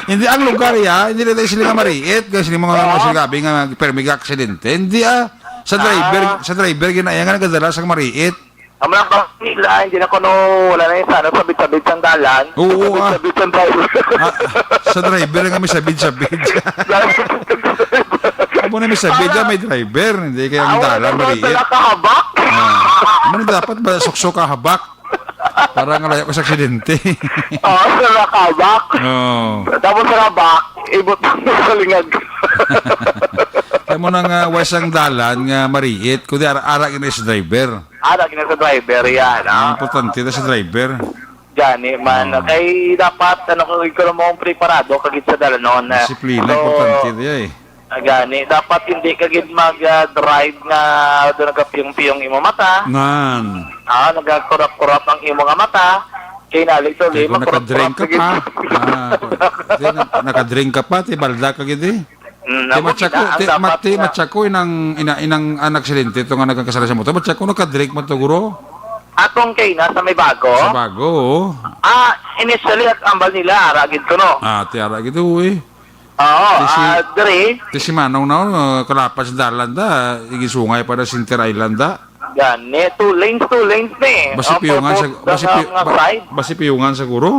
Hindi ang lugar ya, hindi na sila nga mariit. Kasi mga Oo. mga sinabi nga permi ka aksidente. Hindi ah. Sa driver, Ah. sa driver ginaya nga nagadala sa mariit. Ang mga bangkila, hindi na kuno, wala na yung sana, sabit-sabit sang dalan. Oo, ah. Sabit-sabit sang driver. Ah, sa driver nga may sabit-sabit. Amo na may sabit, Para ah, may driver. Hindi kaya ang Ako dalan, na maliit. Dala kahabak. Ah. Amo na dapat ba, sukso kahabak? Para nga layo ko sa aksidente. Oo, sa nakabak. Oo. Tapos sa kabak, ibot mo sa lingag. Kaya mo nang, ah, wise ang dalan nga mariit, kundi ara-ara gina sa driver. Ara gina sa driver, yan, ah. Ang importante na sa driver. Gani man. Oo. Kay dapat, ano, kung ikaw mo preparado, kagid sa dalanon, ah. Disiplina, So, importante diya eh. Ah, gani. Dapat hindi ka gid mag, ah, drive nga do nagapiyong-piyong imo mata. Nan. Ah, nagakurap-kurap ang imo nga mata. Kay nali to, Kay kung makurap-kurap nakadrink ka ka gid. pa. Ah, di, na-, nakadrink ka pa, ti balda ka gid eh. Mm, Ti amo matsako, gid, ang ti, dapat ma-, ti nga matsako inang, ina, inang anak silente to nga nagkakasala sa motor. Matsako nakadrink man to, guro. Atong kay na sa may bago. Sa bago, oo. Ah, initially, ang ambal nila, ara gid ko, no? Ah, ti ara gid, oo, eh. Oo, Ti si ah, diri. Ti si Manong na, uh, kalapas dalan da, igisungay pa na Center Island da. Gani, two lanes, two lanes ni. Basi Ang piyungan sa, purpose basi, sa pi-, mga ba-, side. Basi piyungan siguro.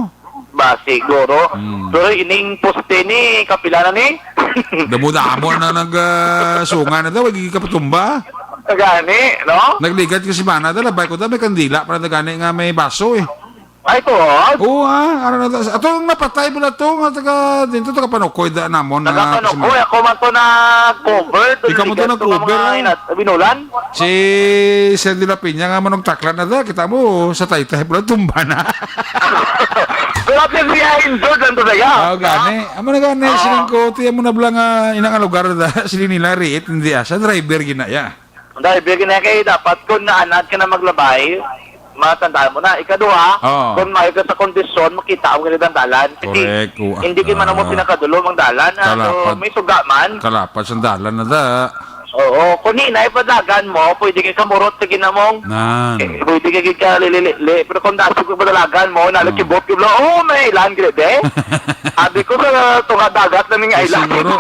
Ba, siguro. Hmm. Pero ining poste ni, kapila na ni? Damo-damo na nag, ah, sunga na daw, wag kapatumba. Gani, no? Nagligad ka si Mana, dala, bay ko da, may kandila, para na gani nga may baso eh. Ay, tuod? Oo, ah, ano na to? Ato yung napatay pala to, nga taga, dito, taga Panukoy, da, namon, nga Taga Panukoy, kasama. Ako man to nag-cover. Ikaw mo to nag-cover, ah. Binulan? Si Sir De La Peña nga manong takla na da, kita mo, sa taytay pala, tumba na. Pero at least, siya injured lang to siya. Ah, gani. Amo na gani, Oo. Siling ko, tiyan mo na bala nga, inang lugar da, siling nila, riit, hindi ah, sa driver gina, ya. Driver gina kay dapat kung naanad ka na maglabay, matandaan mo na. Ikaduha, Oo. kung maayo ka sa kondisyon, makita ang ganitang dalan. Kasi Correct. Oo, hindi kayo man mo ah. Pinakadulom ang dalan. Ano, Kalapat. May suga man. Kalapat sa dalan na da. Oo, kung hinay padagan mo, pwede kay kamurot sa ginamong. Nan. Eh, pwede kay gid ka lilili. Pero kung dasi ko padalagan mo, Oo. Nalakibot ko, oh, may ilan gid eh. Abi ko sa tunga dagat na ning Ay, island. Siguro,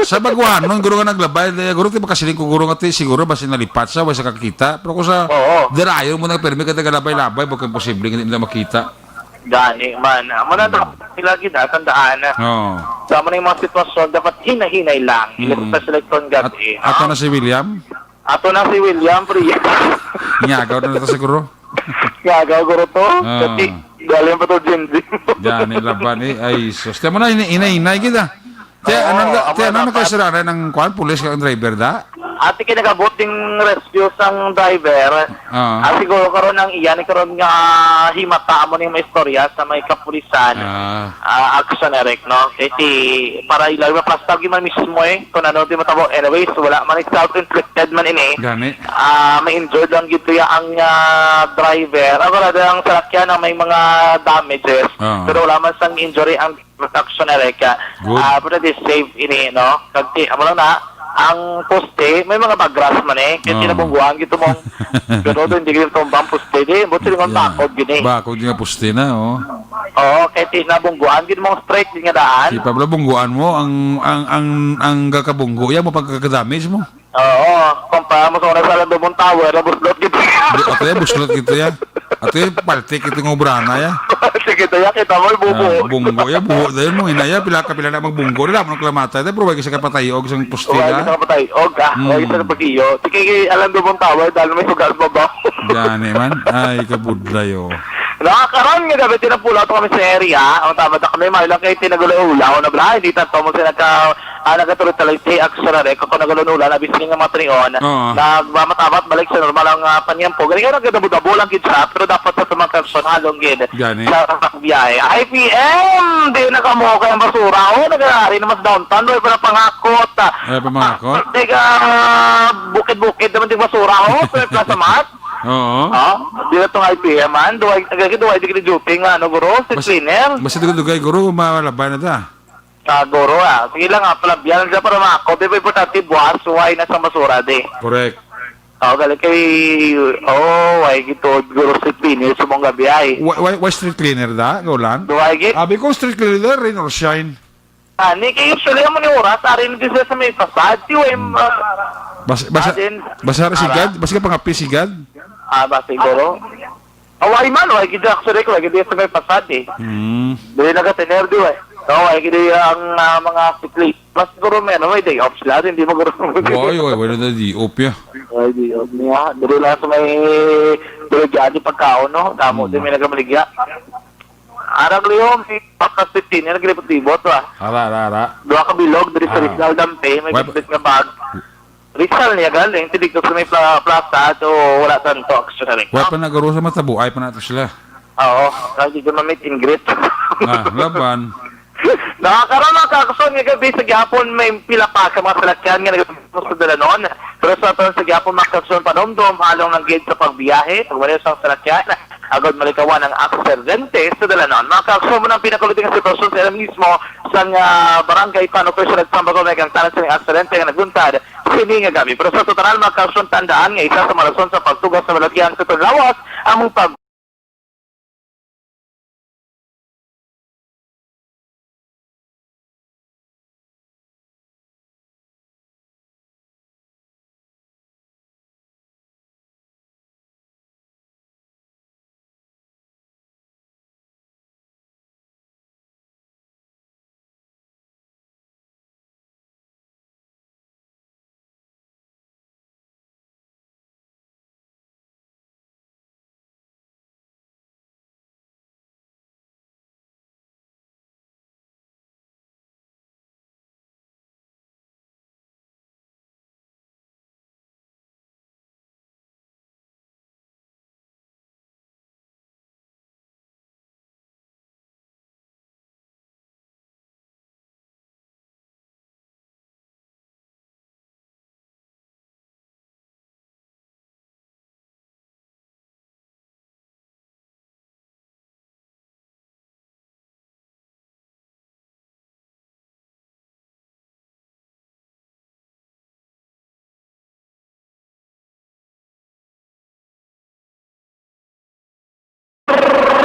sa baguhan, no, guro nga naglabay, eh, guro, ti makasiling ko, guro nga ti, siguro, basi nalipat sa, way sa kakita. Pero kung sa Oo. dirayon mo na, permi ka tagalabay-labay, baka imposible, hindi nila makita. Gani man. Amo na to. Sila gid, ah, tandaan na. Oo. Sa amo na yung mga sitwasyon, dapat hinay-hinay lang. Mm. Especially kung At, gabi, ato no? Na si William? Ato na si William, pre. Ngagaw na to siguro. Ngagaw, guro to. Ah. Kasi, galing pa to, Gen Z. Yan, ilaban eh. Ay, sus. Tiyan mo na, inay-inay kita. Te, Oo, ano, amo te, ano na, nagkasiraan ng kwan? Pulis ka ang driver, da? Ati kay nagabot ding rescue sang driver. Ah. Ah, siguro karon ang iyan, karon nga himata mo ning maistorya sa may kapulisan. Ah. Ah, action, Eric, no? Kay ti, para ilaw, maplastag yun man mismo eh. Kung ano, di matabo. Anyways, wala man, self-inflicted man ini. Gani. Ah, may injured lang gid ya ang, ah, driver. Ako na ang salakyan na may mga damages. Oo. Pero wala man sang injury ang action na reka. Good. Ah, pero di safe ini, no? Kag ti, amo lang na, ang poste, may mga bagras man eh. Kaya Oo. Tinabungguan gid mo. Pero doon, hindi gid tumbang poste, di. Buti naman Yeah. Bakod gid eh. Bakod nga poste na, oh. Oo, kaya tinabungguan gid mo straight gid nga daan. Si Pablo, bungguan mo ang, ang, ang, ang gakabunggo, yan mo pagkakadamage mo. Oo, kumpara mo sa una sa Alan Dumont Tower, na buslot gid. Di, ato ya, buslot gid ya. Ato ya, paltik ito nga obra na ya. Sige, to ya, kita mo, bubo. Ah, bunggo ya, buho dayon mo. Inaya, pila ka, pila na magbunggo. Wala mo nang kalamatay. Tayo, pero wag isa ka patay, og isang poste Wala na. Isa ka patay, og, ah, Hmm. Wag isa ka patay, og. Sige, Alan Dumont Tower, dahil may sugal babaw. Gani man. Ay, kabudlay, oh. Nakakaroon nga gabi, tinapulaw to kami sa area. Ang tama na kami, may lang kayo tinagulaw-ulaw na bala. Hindi tanto mo sila ka, ah, nagatuloy-tuloy si Action na rin. Kung nagulon-ulan, na bising nga mga trion, Oo. Nagmamatabat balik sa normal ang, ah, panyampo. Ganyan, nagdabo-dabo lang gid siya, pero dapat sa tumang Action, halong gid Gani. Sa biyahe. I P M, di na kamo kay ang basura. Oh, nagari na mas downtown, doy, para pangakot. Ay, pamangakot? Teka, bukid-bukid naman di basura, oh, pero Plaza Mat. Oo. Ah, di na tong I P M, man. Duway, agad duway, di ka duty nga, ano, guro? Sa Mas, cleaner? Basta dugay-dugay, guro, malabay na ta. Ah, guro, ah. Sige lang, ah, palabihan lang siya para mako. Di ba importante, buwas, suway na sa basura, di. Correct. Oh, gali kay, oh, ay, gito, guro, street cleaner, sa mong gabi, ay. Wa-, wa-, wa street cleaner da, go lang. Duway, git? Abi ko, street cleaner, rain or shine. Ah, ni kayo, usually, amo ni oras, ari na din sila sa may pasad. Di, way, Hmm. ah, Bas-, basa, ah, din, basa ra si ara. God? Basa ka pangapi si God? Ah, ba, siguro. Away man, way gid, actually, ko, way gid sa may pasad, eh. Hmm. Dili nagka-tener, di, way. So, way gid ang, ah, mga sikli. Mas siguro may, ano, may day off sila, hindi mo guro. Way, way, wala na day off, ya. Way day off niya. Dili lang sa may, dili dyan, di pagkaon, no? Damo Hmm. din may nagamaligya. Arang Leo, may pakas fifteen, yan, naglibot-libot, ah. Ara, ara, ara. Duha ka bilog, diri sa Ah. Rizal, Dampe, may Wa-, gitbit nga bag. Rizal niya galing, tinig ko sa may pla-, plaza, so wala tanto, actually. Wa pa nagaro sa Matabuay pa nato sila. Oo, lagi ko ma-meet and greet. Ah, laban. Nakakaroon ng kakuson nga gabi sa gihapon, may pila pa ka mga salakyan nga nagpapasok sa dalanon. Pero sa aton sa gihapon, mga kakuson, panumdum, halong lang gid sa pagbiyahe, pagmaliw sa salakyan. agod malikawan ang aksidente sa dalanon. Mga kaaksyon, amo na ang pinakaulti nga sitwasyon sa ila mismo sang, ah, barangay Pano Persa, nagpambagol may kang tanan sining aksidente nga nagluntad sini nga gab-i. Pero sa total, mga kaaksyon, tandaan nga isa sa mga rason sa pagtugas sa malatian sa lawas ang pag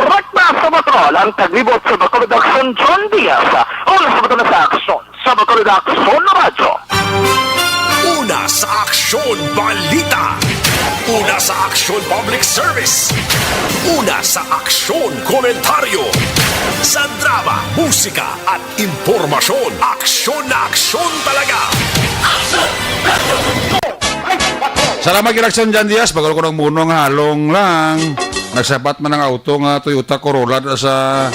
Magpasa mo, tol, ang taglibot sa Bacolod Aksyon, John Diaz. Una sa Bacolod sa Aksyon, sa Bacolod Aksyon na Radyo. Una sa Aksyon Balita. Una sa Aksyon Public Service. Una sa Aksyon Komentaryo. Sa drama, musika, at impormasyon, aksyon na aksyon talaga. Salamat kay Aksyon Jan Diaz. Bago ko nang muno nga halong lang. Nagsabat man ang auto nga Toyota Corolla da sa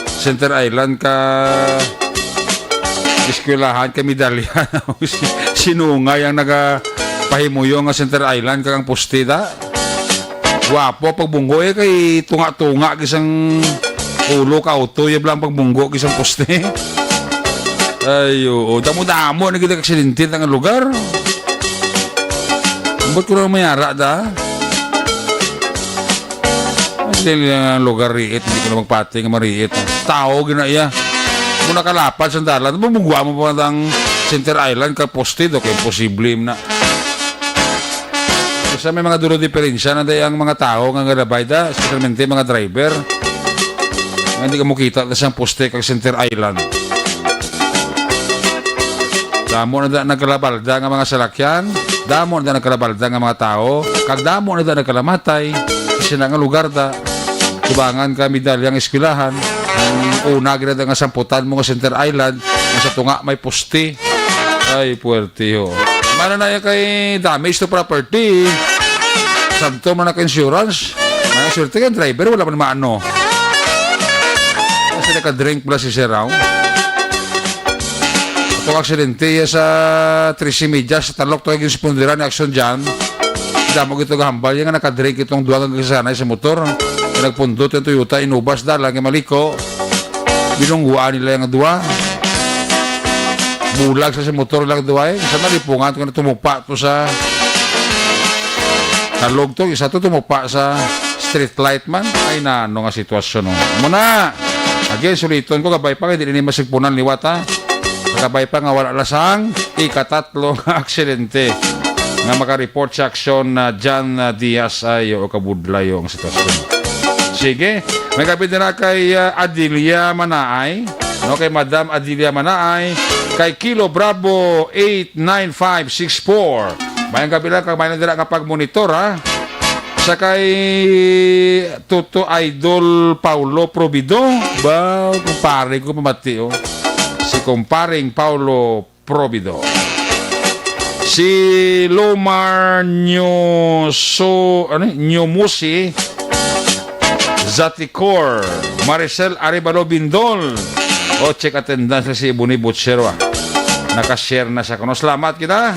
Center Island ka eskwelahan kay medalya. Sinungay ang nagapahimuyo nga Center Island kag ang poste da. Guwapo pagbunggo, eh, kay tunga-tunga gisang ulo ka auto, yab lang pagbunggo gisang poste. Ay, oo. Damo-damo na gid ang aksidente sa nga lugar. Ambot ko lang mayara da. Ay, dili ang lugar riit, hindi ko na magpati nga mariit. Tao gina iya. Mo nakalapad sa dalan, bumugwa mo pa ang Center Island ka poste do, kay imposible na. Sa may mga dulo diferensya na day ang mga tao nga ngalabay da, especialmente mga driver. Nga hindi ka mukita na siyang poste kag Center Island. Damo na da nagkalabalda nga mga salakyan, damo na da nagkalabalda nga mga tao, kag damo na da nagkalamatay sa sina nga lugar da. Subangan ka medalyang eskwelahan, ang una gid nga samputan mo nga Center Island, nga sa tunga may poste. Ay, puwerte, ho. Mana na yan kay damage to property. Santo man naka-insurance. Mga swerte kay driver, wala man maano. Kasi naka-drink pala si Sir Raul. Itong aksidente ya sa trese media sa Talok, to yung responderan ni Action Jan. Damo gito gahambal, yung nga naka-drink itong duwa nga gisanay sa motor. Nagpundot yung Toyota Innova sa dalan nga maliko. Binungguan nila yung duwa. Bulag sa, sa motor lang duwa, eh. Sa nalipungan ko na tumupa to sa Talog to, isa to tumupa sa street light man. Ay, nano nga sitwasyon, no? Muna, again, suliton ko, kabay pa, kay di na masigpunan liwat, ha? Kabay pa nga wala lasang ikatatlo nga aksidente nga makareport sa aksyon na Jan, ah, Diaz. Ay, oo, kabudlay, oo, ang sitwasyon. Sige, may kapit na kay, ah, Adilia Manaay, no, kay Madam Adilia Manaay, kay Kilo Bravo eight nine five six four. Mayang gabi lang, kag may na dira nga pagmonitor, ha. Sa kay Toto Idol Paulo Probido. Ba, kumpare ko pamati, oh. Si kumparing Paulo Probido. Si Lomar Nyoso, ano, Nyomusi Zaticor, Maricel Arevalo Bindol. O, check attendance na si Ibuni Butcher, ah. Naka-share na sa kuno. Salamat kita.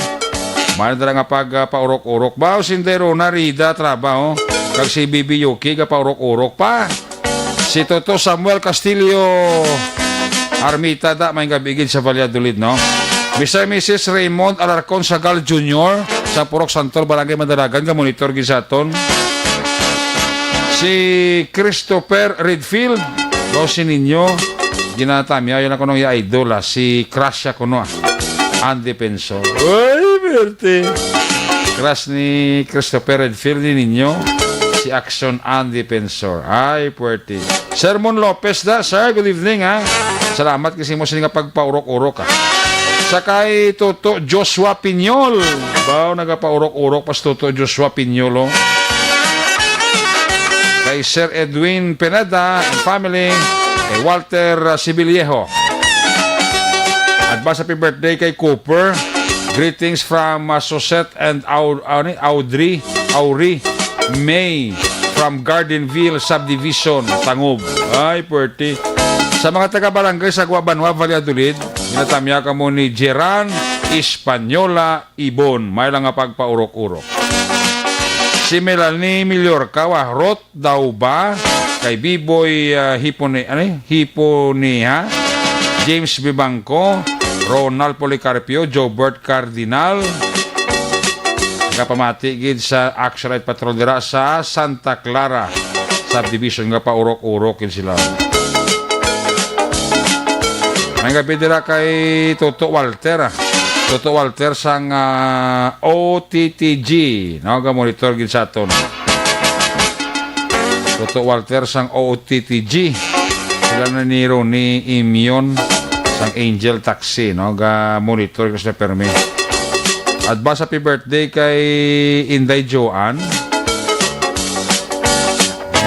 May na nga pag, ah, paurok-urok. Bao, sindero na Rida trabaho. Kag si Bibi Yuki ga paurok-urok pa. Si Toto Samuel Castillo Armita da, may gabi gid sa Valladolid, no? Mister Missus Raymond Alarcon Sagal Junior sa Purok Santol, Barangay Madalagan, nga monitor gid sa aton. Si Christopher Redfield, no, si Ninyo, ginatamyaw yan ako nung idol, ah, si Crush ako, no, ah. Ang Defensor. Ay, perte. Crush ni Christopher Redfield, ni Ninyo, si Action ang Defensor. Ay, perte. Sermon Lopez da, sir, good evening, ha. Salamat kasi mo sini nga pagpaurok-urok, ha. Sa kay Toto Joshua Piñol. Baw, nagapaurok-urok pa si Toto Joshua Piñol, oh. Kay Sir Edwin Pineda and family, kay Walter, uh, Sibiliejo. Advance happy birthday kay Cooper. Greetings from, uh, Sosette and Au-, ano ni? Audrey, Auri May from Gardenville Subdivision, Tangub. Ay, perte. Sa mga taga-barangay sa Guabanwa, Valladolid, ginatamya kamo ni Jeran Española Ibon. May lang nga pagpaurok-urok. Si Melanie Millorca, Wahrot daw ba? Kay Biboy, ah, Hipone-, ano eh? Hiponiha, James Bibangco, Ronald Policarpio, Jobert Cardinal. Nagapamati gid sa Action Light Patrol dira sa Santa Clara Subdivision nga paurok-urok gid sila. May gabi dira kay Toto Walter, ah. Toto Walter sang, ah, O T T G, no? Ga-monitor gid sa aton. Toto Walter sang O T T G. Sila na ni Ronnie Imion sang Angel Taxi, no? Ga-monitor gid sa permi. Advance happy birthday kay Inday Joan.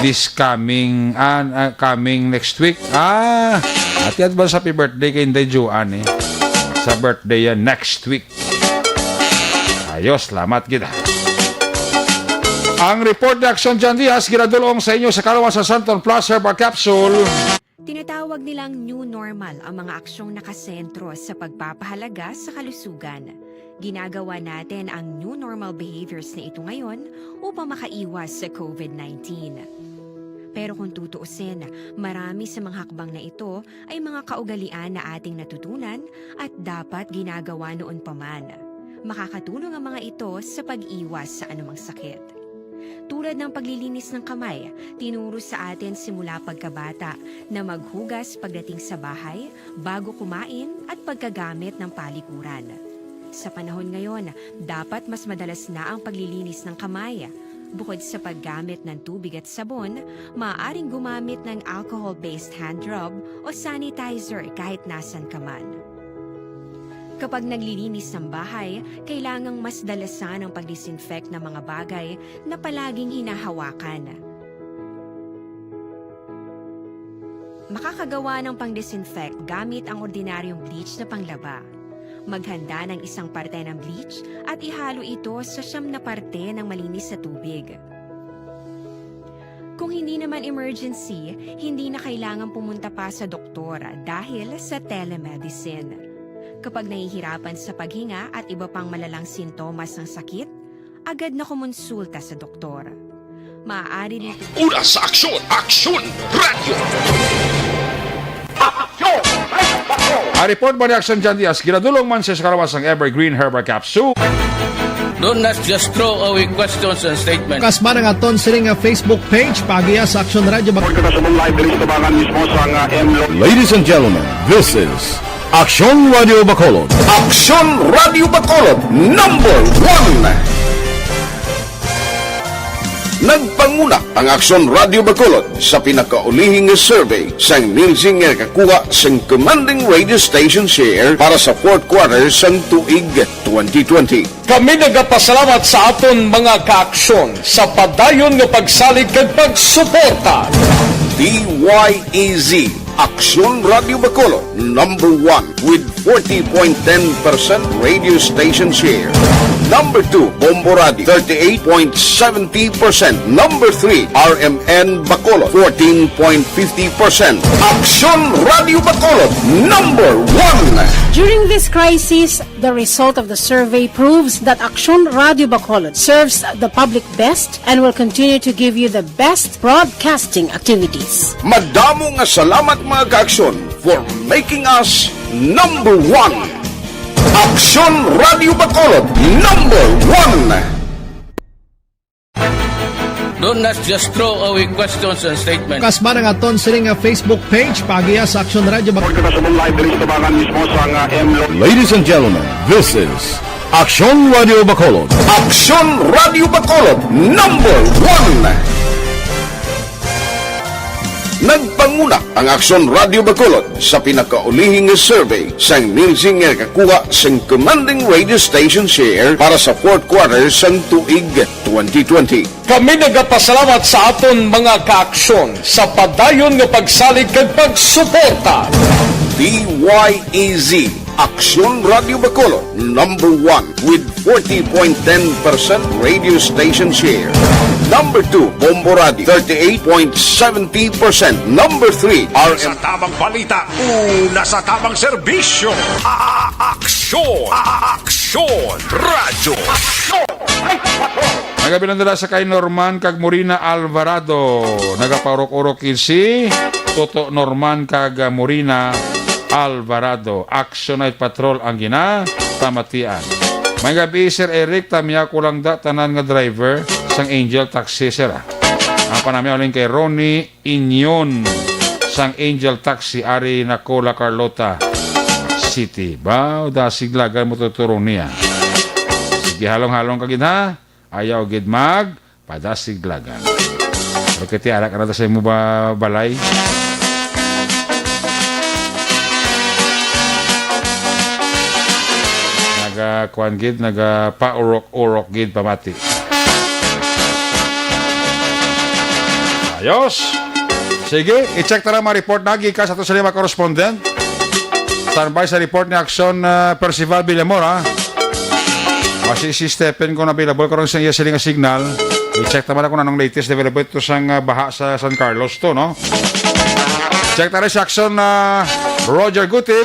This coming, ah, ah, coming next week. Ah, ati advance happy birthday kay Inday Joan, eh. Sa birthday yan next week. Ayos, salamat gid. Ang report ni Action John Diaz, ginadulong sa inyo sa Kalawa sa Santon Plus Herbal Capsule. Tinatawag nilang new normal ang mga aksyong nakasentro sa pagpapahalaga sa kalusugan. Ginagawa natin ang new normal behaviors na ito ngayon upang makaiwas sa covid nineteen. Pero kung tutuusin, marami sa mga hakbang na ito ay mga kaugalian na ating natutunan at dapat ginagawa noon pa man. Makakatulong ang mga ito sa pag-iwas sa anumang sakit. Tulad ng paglilinis ng kamay, tinuro sa atin simula pagkabata na maghugas pagdating sa bahay, bago kumain, at pagkagamit ng palikuran. Sa panahon ngayon, dapat mas madalas na ang paglilinis ng kamay. Bukod sa paggamit ng tubig at sabon, maaaring gumamit ng alcohol-based hand rub o sanitizer kahit nasan ka man. Kapag naglilinis ng bahay, kailangang mas dalasan ang pag-disinfect ng mga bagay na palaging hinahawakan. Makakagawa ng pang-disinfect gamit ang ordinaryong bleach na panglaba. Maghanda ng isang parte ng bleach at ihalo ito sa siyam na parte ng malinis na tubig. Kung hindi naman emergency, hindi na kailangan pumunta pa sa doktor dahil sa telemedicine. Kapag nahihirapan sa paghinga at iba pang malalang sintomas ng sakit, agad na kumonsulta sa doktor. Maaari nito Oras sa aksyon, Aksyon Radio. Ang report ba ni Action John Diaz, ginadulong man sa kalawasang Evergreen Herbal Capsule. Don't not just throw away questions and statements. Kasman ang aton sining nga Facebook page, paagiha sa Action Radio Bac- Report ko na sa mong live diri sa Tabangan mismo sa nga M Lo- Ladies and gentlemen, this is Aksyon Radio Bacolod. Aksyon Radio Bacolod, number one. Nagpanguna ang Aksyon Radio Bacolod sa pinakaulihi nga survey sang Nielsen nga nakakuha sang commanding radio station share para sa fourth quarter sang tuig twenty twenty. Kami nagapasalamat sa aton mga kaaksyon sa padayon nga pagsalig kag pagsuporta. D Y E Z, Aksyon Radio Bacolod, number one with forty point ten percent radio station share. Number two, Bombo Radio, thirty-eight point seventy percent. Number three, R M N Bacolod, fourteen point fifty percent. Aksyon Radio Bacolod, number one. During this crisis, the result of the survey proves that Aksyon Radio Bacolod serves the public best and will continue to give you the best broadcasting activities. Madamo nga salamat, mga kaaksyon, for making us number one. Aksyon Radio Bacolod, number one. Do not just throw away questions and statements. Kasma ang aton sini nga Facebook page, paagiha sa Aksyon Radio Bacolod. Kita sa live diri sa tabangan mismo sa nga M Lo- Ladies and gentlemen, this is Aksyon Radio Bacolod. Aksyon Radio Bacolod, number one. Nagpanguna ang Aksyon Radio Bacolod sa pinakaulihi nga survey sang Nielsen nga nakakuha sang commanding radio station share para sa fourth quarter sang tuig twenty twenty. Kami nagapasalamat sa aton mga kaaksyon sa padayon nga pagsalig kag pagsuporta. D Y E Z, Aksyon Radio Bacolod, number one with forty point ten percent radio station share. Number two, Bombo Radio, thirty-eight point seventy percent. Number three, R M. Sa tamang balita, una sa tamang serbisyo, a-, a-, aksyon, a-, a-, aksyon, radyo, aksyon. Ay, patrol! Nagabilang dala sa kay Norman kag Morina Alvarado. Nagapaurok-urok gid si Toto Norman kag, ah, Morina Alvarado. Action Night Patrol ang ginapamatian. May gabi, Sir Eric, tamya ko lang da tanan nga driver sang Angel Taxi, sir, ah. Ang panamya uling kay Ronnie Inyon sang Angel Taxi, ari na ko La Carlota City. Ba, dasiglagan mo tuturong niya. Sige, halong-halong ka gid, ha? Ayaw gid mag padasiglagan. Okay, ti, ara ka na sa imo ba balay? Naga, kuan gid, naga paurok-urok gid pamati. Ayos. Sige, i-check ta na mga report na gikan sa ato sa mga correspondent. Standby sa report ni Action, ah, Percival Villamor, ha? Basi si Stephen kung available karon sa iya siling nga signal. I-check naman ako na anong latest development to sang, ah, baha sa San Carlos to, no? Check ta rin si Action, ah, Roger Gutib.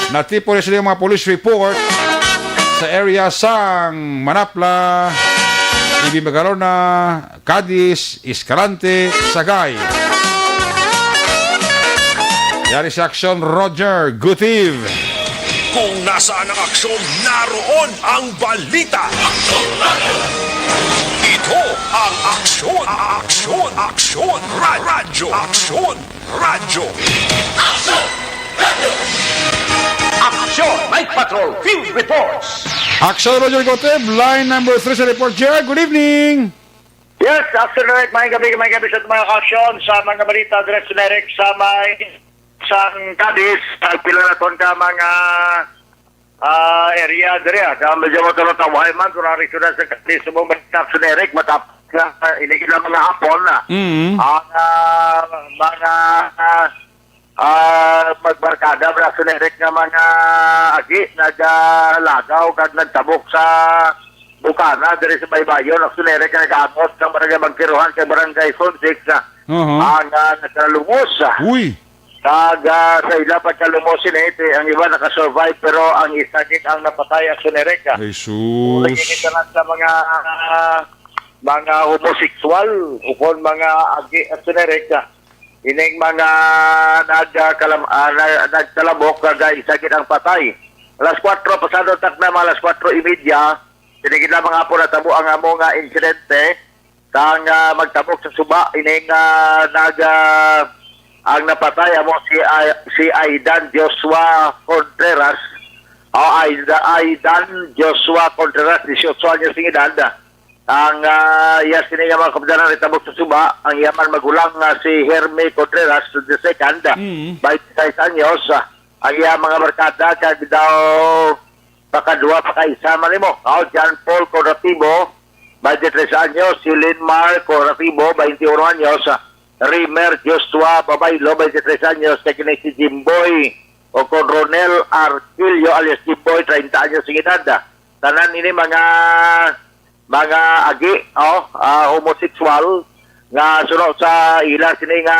Natipon na sila yung mga police report sa area sang Manapla, Ibimbagalona, Cadiz, Escalante, Sagay. Yari si Action Roger Gutiv. Kung nasaan ang aksyon, naroon ang balita. Ito ang Aksyon, Aksyon, Aksyon, Ra-, Radyo, Aksyon, Radyo. Aksyon! Action Night Patrol Field Reports. Action Roger Gotib, line number three sa report chair. Good evening. Yes, Action Direct, may gabi, may gabi sa mga aksyon, sa mga balita, Direct Generic, sa may, sa Cadiz, sa pila na ton ka mga, ah, area diri, ah, sa medyo mo tulo tawahay man, kung ang regional sa Cadiz, sa mga balita, Action Direct, matapos na, ah, inig na mga hapon na. Mm. Ang, ah, mga, ah, ah, magbarkada, Action Direct, nga mga agi, nagalagaw, kag nagtabok sa bukana, diri sa Baybayon, Action Direct, nga nag-aabot sa Barangay Bangkiruhan, kay Barangay Zone six, ah, Aha. ang, ah, nagkalumos, ah. Uy! Kag, ah, sa ila pagkalumos sini, ti-, ang iba nakasurvive, pero ang isa gid ang napatay, Action Direct, ah. Ay, sus. Wala gid tanan sa mga, ah, mga homosexual, ukon mga agi, Action Direct, ah. Ining mga nagkalam-, ah, na-, nagkalabok, kag isa gid ang patay. Alas kuwatro, pasado takna, mga alas kuwatro y media, sini gid lamang hapon natabo ang amo nga insidente. Sang, ah, magtabok sa suba, ining, ah, nag, ah, ang napatay amo si, ah, si Aidan Joshua Contreras. O, Aida-, Aidan Joshua Contreras, dieciocho anyos ang edad. Ang, ah, iya sini nga mga kapdanan nagtabok sa suba, ang iya man magulang nga si Hermie Contreras, the second, Mm. twenty-six anyos. Ang iya mga barkada, kag daw pakaduha, pakaisa man nimo. O, John Paul Corrativo, twenty-tres anyos, si Linmar Corrativo, twenty-uno anyos, Rimer Joshua Babaylo, twenty-tres anyos, kay kini si Jimboy o kon Ronel Arquillo alias Jimboy, treinta anyos ang edad. Tanan ini mga, mga agi, o, ah, homosexual nga suno sa ila sini nga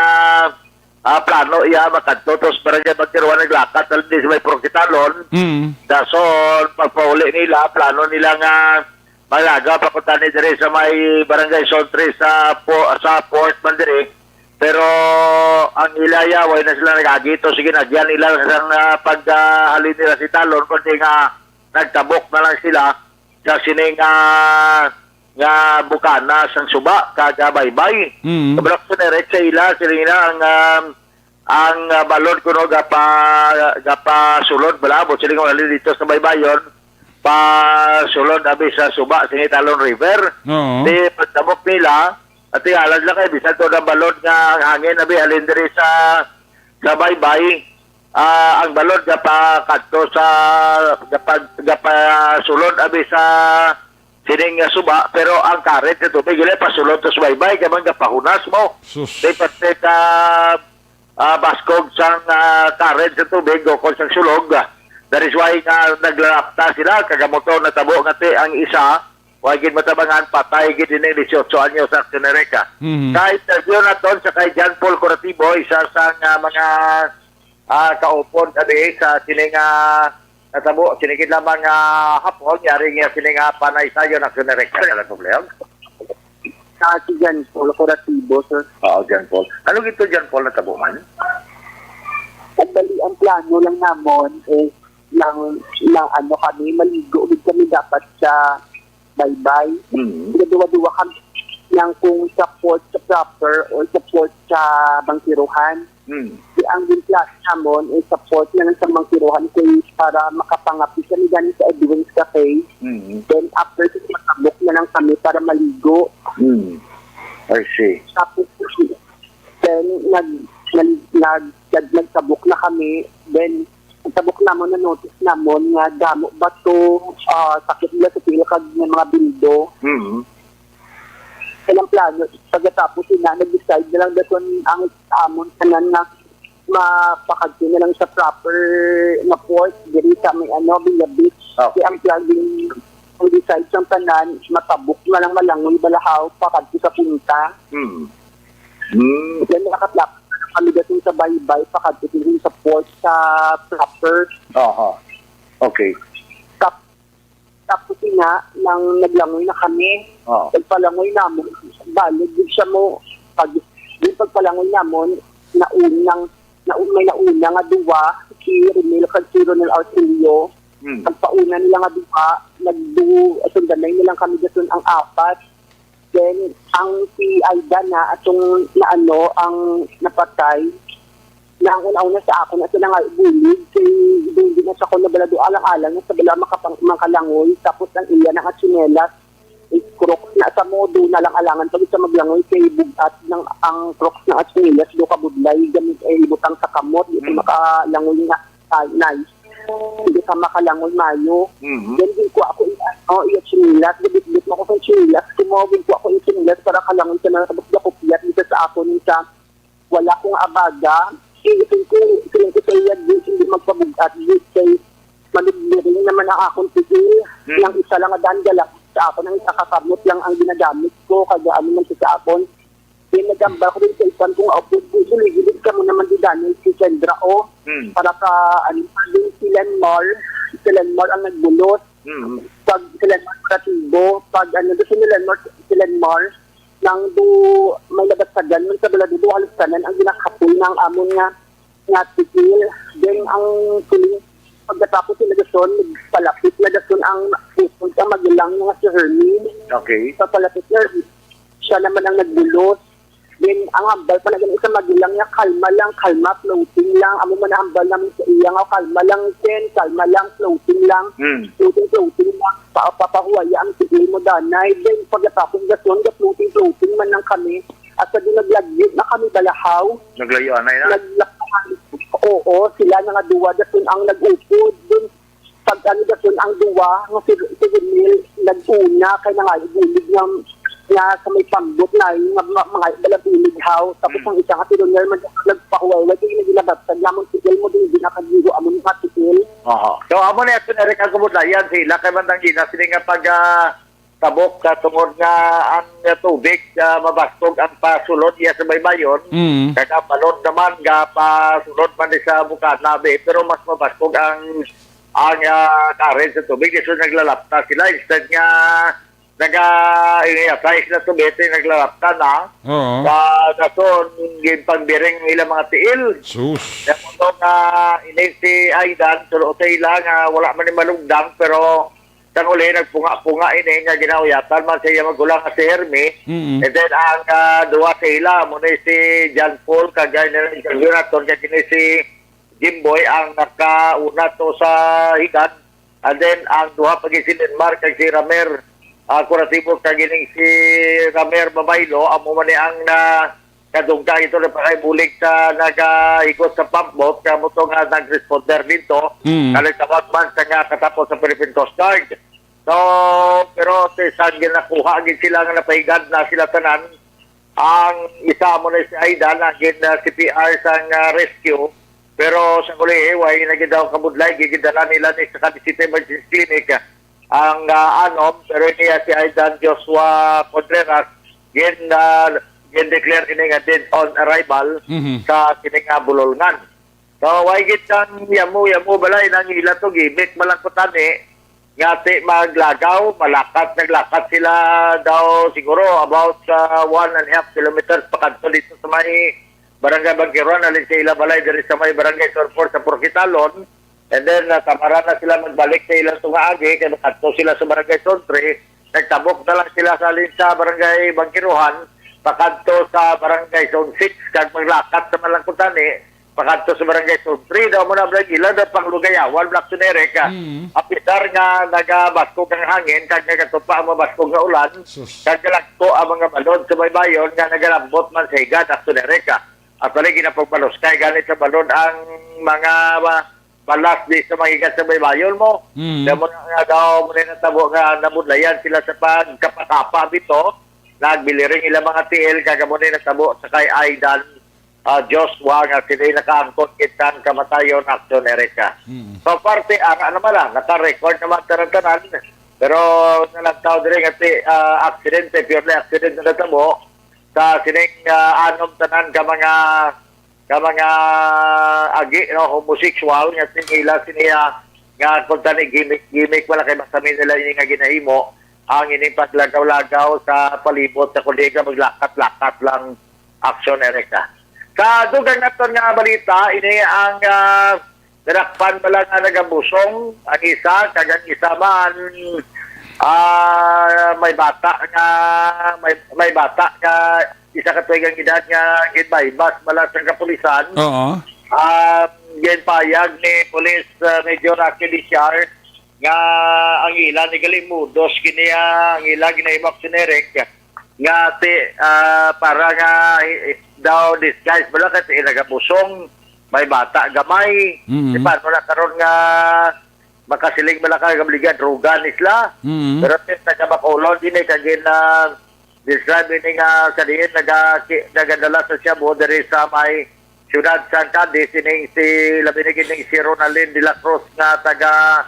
ah, plano iya makadto to sa Barangay Magtiruan, naglakat na lang di sa may Purok Kitalon. Mm. Dason, pagpauli nila, plano nila nga malaga pa kuntani diri sa may Barangay Zone three sa po-, sa Port man diri. Pero ang ila iya, way na sila nag-agi to. Sige, nagyan nila sang, ah, pag, ah, halin nila sa Kitalon, kundi nga nagtabok na lang sila sa sining, ah, nga bukana sang suba kag, ah, baybay. Mm. Kabalo ko, Sir Eric, sa ila, sila ila ang, um, ang, ah, balod kuno gapa-, gapasulod bala, buot siling halin dito sa baybayon, pasulod abi sa suba, sini Talon River. Oo. Di pagtabok nila, at tingala lang kay bisan to na balod nga ang hangin abi halin diri sa, sa baybay, ah, ang balod gapa kadto sa, gapa-, gapasulod abi sa sining, ah, suba, pero ang current sa tubig ila pasulod to sa baybay, kay man gapahunas mo. Sus. Di pati ka, ah, baskog sang, ah, current sa tubig o kon sang sulog, ah, that is why nga naglalapta sila, kagamoto natabo nga ti ang isa, wa gid matabangan, patay gid ini, dieciocho anyos sa Action Erica. Mhm. Sa interview naton sa kay John Paul Curatibo, isa sa nga mga, ah, kaupod abi sa sini nga natabo, sini gid lamang nga hapon, yari nga sini nga panaysayon ang Action Erica. Sa Lagog Leon. Ah, si John Paul Curatibo, sir. Oo, John Paul. Ano gito, John Paul, natabo man? Ang bali, ang plano lang namon is lang, lang ano kami, maligo gid kami dapat sa baybay. Mm. Nagaduwa-duwa kami lang kung sa port sa proper o sa port sa Bangkiruhan. Mm. Di ang ginplano namon is sa port na lang sa Bangkiruhan kay para makapangapi kami gani sa Edwin's Cafe. Mm. Then after, matabok na lang kami para maligo. Mm. I see. Tapos, then, nag, nag, nag, nag, nagtabok na kami. Then, pagtabok namon, na-notice namon nga damo bato, ah, sakit nila sa tiil kag may mga bildo. Mm. Kaya ang plano, pagkatapos yun na, nag-decide na lang dason ang amon tanan nga mapakadto na lang sa proper nga port, diri sa may, ano, Villa Beach. Okay. Kaya ang plano, ang decide sa tanan, matabok na lang, malangoy balahaw, pakadto sa punta. Hmm. Hmm. Then, nakatlap kami dason sa baybay, pakadto din sa port, sa proper. Aha. Okay. Tap-, tapos nga, nang naglangoy na kami, Oo. Pagpalangoy namon, balik din siya mo, pag, yung pagpalangoy namon, naunang, naun-, may nauna nga duwa, si Romel kag si Ronel Arcilio. Hmm. Pagpauna nila nga duwa, nagdu-, sundanay nilang kami dason ang apat. Then, ang si Aidan na atong naano, ang napatay, na ang una-una sa akon, ato na nga bulig, kay hindi na sa ko na bala do alang-alang, sa bala makapang-, makalangoy, tapos ang iya na nga tsinelas, is Crocs na sa modo, na lang alangan pag sa maglangoy, kay bugat ng ang Crocs na at tsinelas, do kabudlay, gamit ay ibutang sa kamot, di Mm. makalangoy na, ah, nice. Hindi ka makalangoy mayo. Mhm. Then, din ko ako, ano, iya tsinelas, gabit-bit mo ko sa tsinelas, kumo, din ko ako yung tsinelas para kalangoy ka na, tapos dakupyat, dito sa ako, sa wala kong abaga. Isin ko, isin ko sa iya, di, hindi magpabugat, di, kay malubliring naman ang akong tigil. Hmm. Nang isa lang nga daan galak sa akon, ang isa ka kamot lang ang ginagamit ko, kag ano man siya sa akon. Then nagambal ko din sa isan kong apo, "Buligid kamo naman di Daniel si Sandra, o." Hmm. Para ka, ano, sabi si Lenmar, si Lenmar ang nagbulos. Hmm. Pag si Lenmar Curatibo, pag ano, doon si Lenmar, si Lenmar, nang do, may labatsagan, man sa balado do, halos tanan ang ginakapon ng amon nga, nga tigil. Then ang siling, pagkatapos sila dason, palapit na dason ang, ang magulang nga si Hermie. Okay. Sa palapit na, siya naman ang nagbulos. Then, ang hambal pa na gani sa magulang niya, "Kalma lang, kalma, floating lang." Amo man ang hambal namin sa iya nga, "Kalma lang, Ken, kalma lang, floating lang." Hmm. Floating, floating lang. Pa-, papahuwaya ang tigil mo, danay. Then, pagkatapos dason, ga-floating, floating man lang kami. Hasta di naglagyot na kami balahaw. Naglayo anay na? Naglapahan. Oo, sila na nga duwa, dason ang nag-upod. Then, pag ano dason ang duwa, nga si, si Romel, nag-una, kay nangayo bulig nga, nga sa may pambot na, nga ma-, mga balabulig haw. Tapos Hmm. ang isa nga si Romel, man, nagpahuway-way, kay naginabatag namon si Elmo, din, din nakagiro, amon nga si El. Aha. So, amo na yung Eric ang kumudlayan, sila kay Mandang Gina, sila nga pag, ah, tabok sa tungod nga ang tubig, ah, mabaskog ang pasulod iya sa baybayon. Mm. Kag ang balod naman nga pasulod man di sa bukana, be, pero mas mabaskog ang, ang, ah, current sa tubig. So, naglalapta sila. Instead nga naga-, iniatay sila sa bete, naglalapta na. Oo. Sa dason, ginpagbiring ilang mga tiil. Sus. Kaya kung nga, ini si Aidan, pero sa ila nga wala man ni malugdang, pero Sang uli, nagpunga-punga ini nga ginauyatan man sa iya magulang nga si Hermie. Mm. And then ang, ah, duha sa ila, amo ni si John Paul, kag, ah, Jonathan, kag ini si Jimboy ang nakauna to sa higad. And then ang duha pa gid, si Lenmar kag si Ramer, ah, Curatibo, kag ining si Ramer Babaylo, amo man ni ang na kadungga ito na pakaibulig sa nagahigot sa pump boat, kamo to nga nag-responder dito, Mm. na nagtawag man sa nga katapos sa Philippine Coast Guard. So, pero sa isang ginakuha gid sila nga napahigad na sila tanan, ang isa mo na si Aidan, ang gin, uh, C P R sang, uh, rescue, pero sa uli, eh, way na gid daw kabudlay, gigidala nila ni sa Cavite Emergency Clinic, uh, ang, uh, anom, pero niya si Aidan Joshua Contreras, gin, uh, gin-declare ini nga dead on arrival Mhm. sa kini nga bulolngan. So, way gid sang yamo-yamo balay nang ila to, gimik malangkutani, nga ti maglagaw, malakat, naglakat sila daw siguro about sa one and a half kilometers pakadto dito sa may Barangay Bangkiruan, alin sa ila balay diri sa may Barangay Zone four sa Purkitalon. And then, natamara na sila magbalik sa ilang tungaagi, kay makadto sila sa Barangay Zone three. Nagtabok na lang sila sa alin sa Barangay Bangkiruan, pakadto sa Barangay Zone six, kag maglakat sa malangkutani, pakadto sa Barangay Zone three. Daw mo na, Brad, ila na panglugayawan, Black Suneric, ah. Mm. Apisar nga nagabaskog ang hangin, kag nagatupa ang mabaskog nga ulan, Sus. kag galagko ang mga balod sa baybayon nga nagalambot man sa higad, Black Suneric, ah. Actually, ginapagbaluskay ganit sa balod ang mga, ah, balas di sa mga higad sa baybayon mo. Mm. Kaya mo na nga daw, mo na natabo nga nabudlayan sila sa pagkapakapa bito, nagbiliring ilang mga tiil, kag amo na natabo sa kay Aidan, ah, Joshua, nga sila nakaangkon kitang kamatayon, Action Erica. Mm. So, parte, ana naman na, naka-record naman tanan-tanan. Pero nalantaw diri nga ti, ah, aksidente, purely accident na natabo sa sining, ah, anom tanan ka mga, ka mga agi, no, homosexual nga sing ila siniya nga kung tani gimik-gimik, wala kay masamin nila ini nga ginahimo ang ining paglagaw-lagaw sa palibot sa kundi nga maglakat-lakat lang, Action Erica. Sa dugang naton nga balita, ini ang, ah, nadakpan bala nga nagabusong ang isa, kag ang isa man, ah, may bata nga, may, may bata nga isa ka tuig ang edad nga ginbaybas bala sa kapulisan. Oo. Ah, ginpayag ni Police, ah, Major Rocky Diciar nga ang ila ni gali modus kini, ah, ang ila ginahimo, Action Eric, nga ti, ah, para nga, eh, daw disguise bala kay ti nagabusong, may bata gamay. Mm. Di ba, wala karon nga makasiling bala ka nga baligya droga ni sila. Mm. Pero ti taga Bacolod din eh, kagin na describe ini nga sa diin naga-, nagadala sa shabu diri sa may siyudad sa Cadiz, ining si, labi na gid ning si Ronaldin de la Cruz nga taga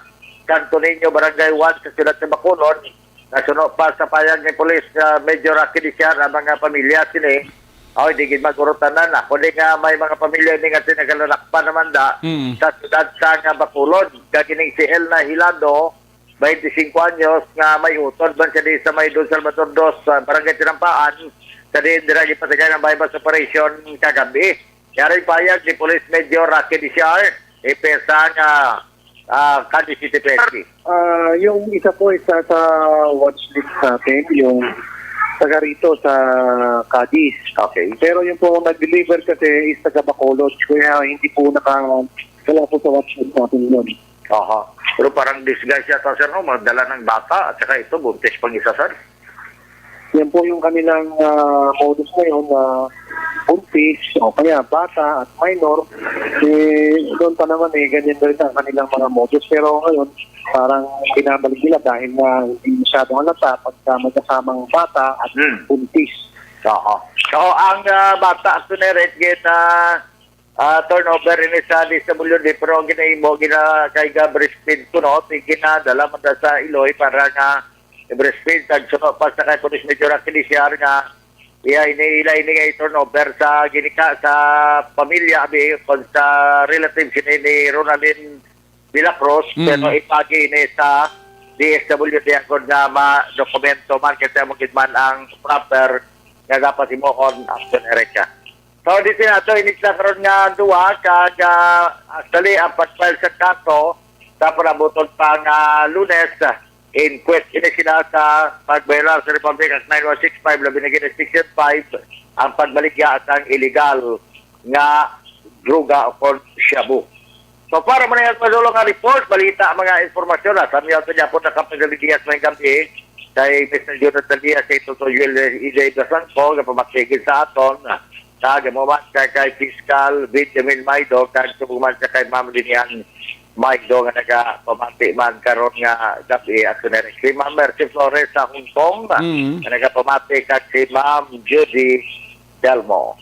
Santo Niño, Barangay one sa siyudad sa Bacolod. Nasuno pa sa payag ni Police, ah, Major Rocky Diciar, ang mga pamilya sini, oy, di gid magurutanan na. Kundi nga may mga pamilya ini nga tinagalakpan naman da Mm. sa siyudad sa nga Bacolod. Kag ining si Elna Hilado, twenty-five anyos, nga may utod man siya di sa may Don Salvador dos, sa Barangay Tinampaan, sa diin dira gipatagay ang buy-bust operation kagabi. Yari payag ni Police Major Rocky Diciar, ipesa nga, ah, Cadiz City P N P. Ah, yung isa po isa sa watch list natin, yung taga rito sa Cadiz. Okay. Pero yung po nag-deliver kasi is taga Bacolod, kaya hindi po naka-, wala po sa watch list natin yun. Aha. Pero parang disguise yata, sir, no? Magdala ng bata at saka ito, buntis pang isa, sir. Yan po yung kanilang, ah, modus ngayon na buntis o kaya bata at minor. Eh, doon pa naman eh, ganyan na rin ang kanilang mga modus. Pero ngayon, parang binabalik nila dahil na hindi masyadong halata pagka may kasamang bata at Hmm. buntis. Oo. So, ang, ah, bata, Action Eric, gin, ah, ah, turnover ini sa D S W D, pero ang ginahimo, gina-, kay ga-breastfeed ko, no? Ti ginadala man da sa Iloy para nga i-breastfeed. Tagsuno pa sa kay Police Major Rocky Diciar nga iya ini, ila ini nga i-turnover sa ginika sa pamilya, abi, kon sa relatives ini ni Ronaldin de la Cruz, Mm. pero ipagi ini sa D S W D agod nga ma-dokumento man, kay amo gid man ang proper nga dapat himuon, Action Erica. So, di sinato, inig sa karon nga duwa, kag, ah, actually, ang pag-file sa kaso, sa panabuton pa nga Lunes, inquest ini sila sa pag-violar sa Republic Act nine one six five, labi na gid ang Section five, ang pagbaligya sang illegal nga droga o kon shabu. So, para man ang padulong nga report, balita, mga impormasyon, ha, sa miyaw sa Japon, nakapagaligias may gabi kay Mister Jonathan Diaz, kay Toto Joel J. Blasangco, nga pamatigil sa aton, sa gamuman siya kay Fiscal Benjamin Maido, kag subong man siya kay Ma'am Linian Maido, nga nagapamati man karon nga gabi, aksyon na rin. Si Ma'am Mercy Flores sa Hong Kong, Mm. nga nagapamati kag si Ma'am Judy Delmo.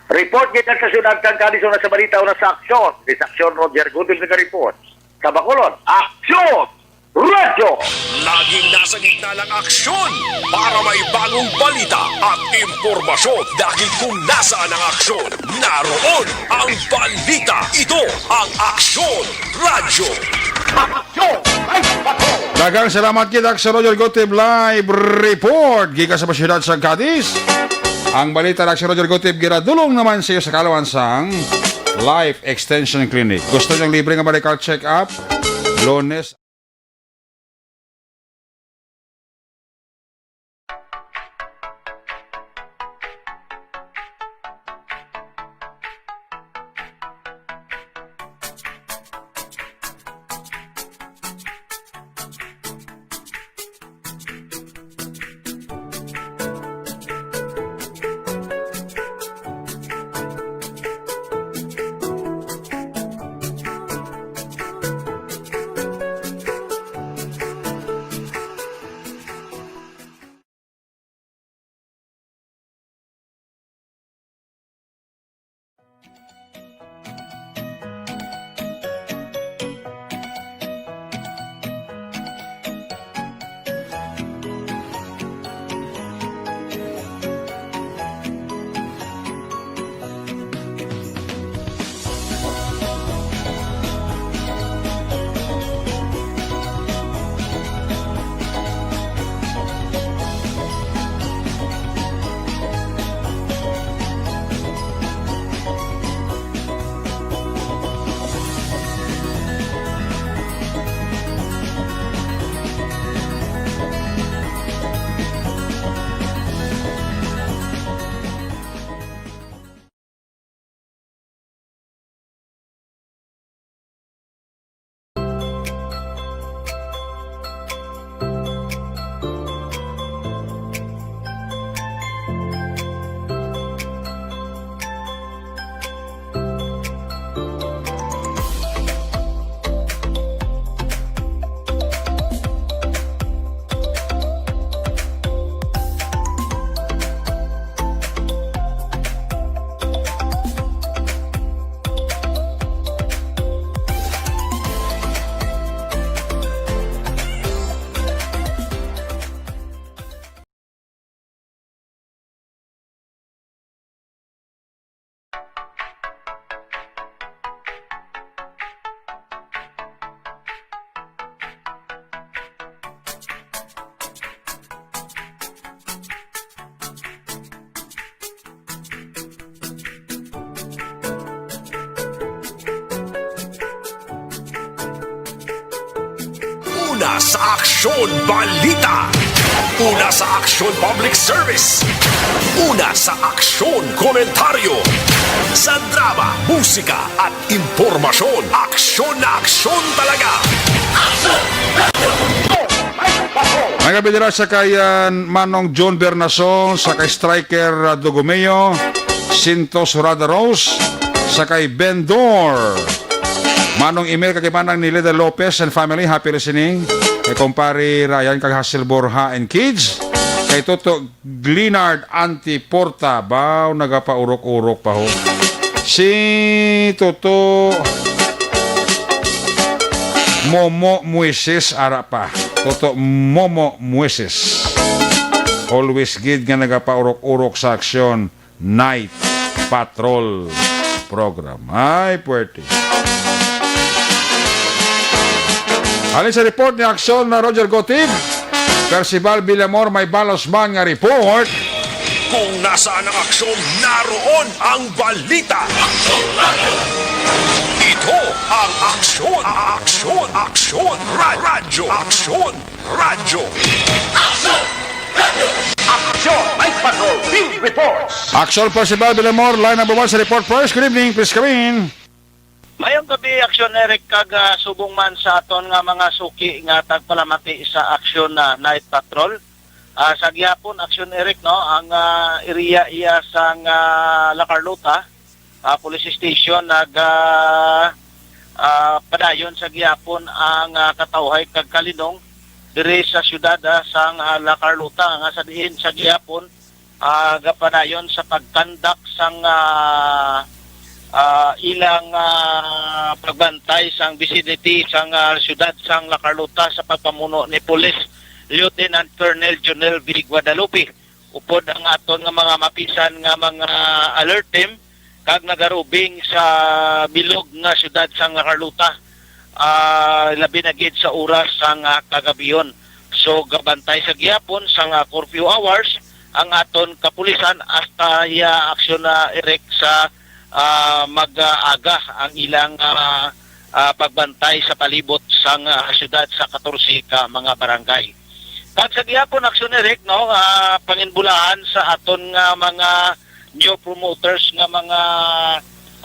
Report kita sa syudad kang Cadiz, una sa balita, una sa aksyon. Di sa aksyon, Roger Gudel nag-report. Sa Bacolod, aksyon! Radyo! Laging nasa gitna ng aksyon para may bagong balita at impormasyon. Dahil kung nasaan ang aksyon, naroon ang balita. Ito ang Aksyon Radyo. Aksyon! Ay, bato! Daghang salamat kita sa Roger Gotib Live Report gikan sa syudad sa Cadiz. Ang balita na si Roger Gotib ginadulong naman sa iyo sa kalawan sang Life Extension Clinic. Gusto niyang libre nga medical check-up? Lunes. Una sa aksyon, balita. Una sa aksyon, public service. Una sa aksyon, komentaryo. Sa drama, musika, at impormasyon, aksyon na aksyon talaga. Nagabidira sa kay, ah, Manong John Bernason, sa kay Striker, ah, Dugumeo, Sintos Rada Rose, sa kay Bendor. Manong Emil, kag kay Manang Nilida Lopez and family, happy listening. Kay Kumpare Ryan, kag Hazel Borja and kids. Kay Toto Glenard Antiporta, baw nagapaurok-urok pa ho. Si Toto Momo Moises, ara pa. Toto Momo Moises. Always gid nga nagapaurok-urok sa aksyon. Night Patrol program. Ay, puwerte. Halin sa report ni Aksyon na Roger Gotib, Percival Villamor, may balos man nga report. Kung nasaan ang aksyon, naroon ang balita. Ito ang Aksyon, Aksyon, Aksyon, Ra-, Radyo Aksyon. Radyo. Action! Action! Night Patrol Field Reports! Action, Percival Villamor, line number one sa report first. Good evening, please come in. Mayong gabi, Action Eric, kag, ah, subong man sa aton nga mga suki nga tagpalamati sa Action, ah, Night Patrol. Ah, sa gihapon, Action Eric, no, ang, ah, area iya sang, ah, La Carlota, ah, Police Station, nag, ah, ah, padayon sa gihapon ang, ah, katawhay kag kalinong diri sa siyudad, ah, sang, ah, La Carlota, nga sa diin sa gihapon, ah, gapadayon sa pagkandak sang, ah, ah, ilang, ah, pagbantay sang vicinity sang, ah, siyudad sang La Carlota sa pagpamuno ni Police Lieutenant Colonel Jonel V. Guadalupe. Upod ang aton nga mga mapisan nga mga alert team kag nagarubing sa bilog nga siyudad sang La Carlota, ah, labi na gid sa oras sang, ah, kagabihon. So, gabantay sa gihapon sang, ah, curfew hours ang aton kapulisan hasta iya aksyon na erect sa, ah, mag-aga ang ilang, ah, ah, pagbantay sa palibot sang, ah, siyudad sa katorse ka mga barangay. Kag sa gihapon, Action Eric, no, ah, panginbulahan sa aton nga mga new promoters nga mga,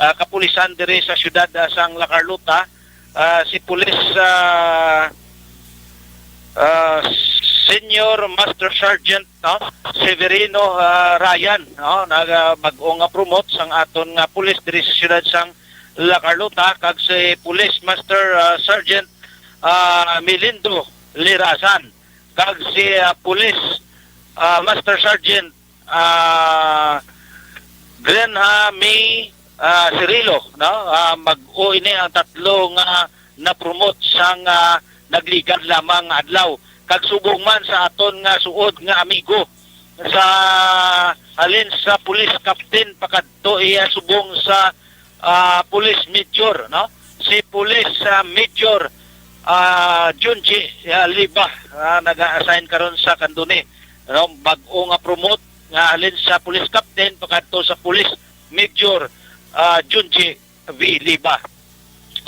ah, kapulisan diri sa siyudad, ah, sang La Carlota, ah, si Police, ah, ah, Senior Master Sergeant, no, Severino, ah, Ryan, no, naga bag-o nga promote sang aton nga pulis diri sa siyudad sang La Carlota, kag si Police Master, ah, Sergeant, ah, Melindo Lirasan, kag si, ah, Police, ah, Master Sergeant, ah, Glenha May, ah, Cirilo, no? Ah, mag-o ini ang tatlo nga na-promote sang, ah, nagligad lamang nga adlaw. Kag subong man sa aton nga suod nga amigo sa halin sa police captain pakadto iya subong sa, ah, police major, no? Si Police, ah, Major, ah, Junji, ah, Liba, ah, naga-assign karon sa Candoni, no? Bag-o nga promote nga halin sa police captain pakadto sa police major, ah, Junji V. Liba.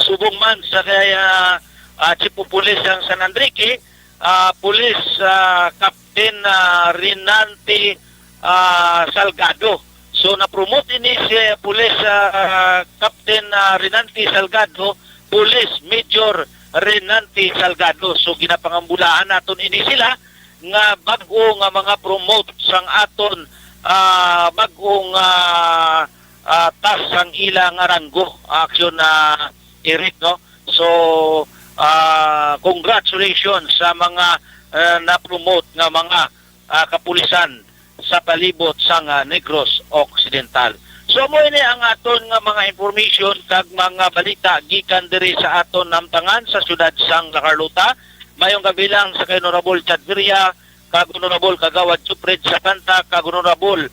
Subong man sa kay, ah, ah, Chief of Police sang San Enrique, ah, Police, ah, Captain, ah, Renante, ah, Salgado. So, na-promote ini si Police, ah, Captain, ah, Renante Salgado, Police Major Renante Salgado. So, ginapangambulahan naton ini sila nga bag-o nga mga promote sang aton, ah, bag-o nga, ah, task sang ila nga ranggo, Action, ah, Eric, no? So, ah, congratulations sa mga, ah, na-promote nga mga, ah, kapulisan sa palibot sang, ah, Negros Occidental. So, amo ini ang aton nga mga information kag mga balita gikan diri sa aton namtangan sa siyudad sang La Carlota. Mayong gabi lang sa kay Honorable Chad Viria, kag Honorable Kagawad Jupred Sapanta, kag Honorable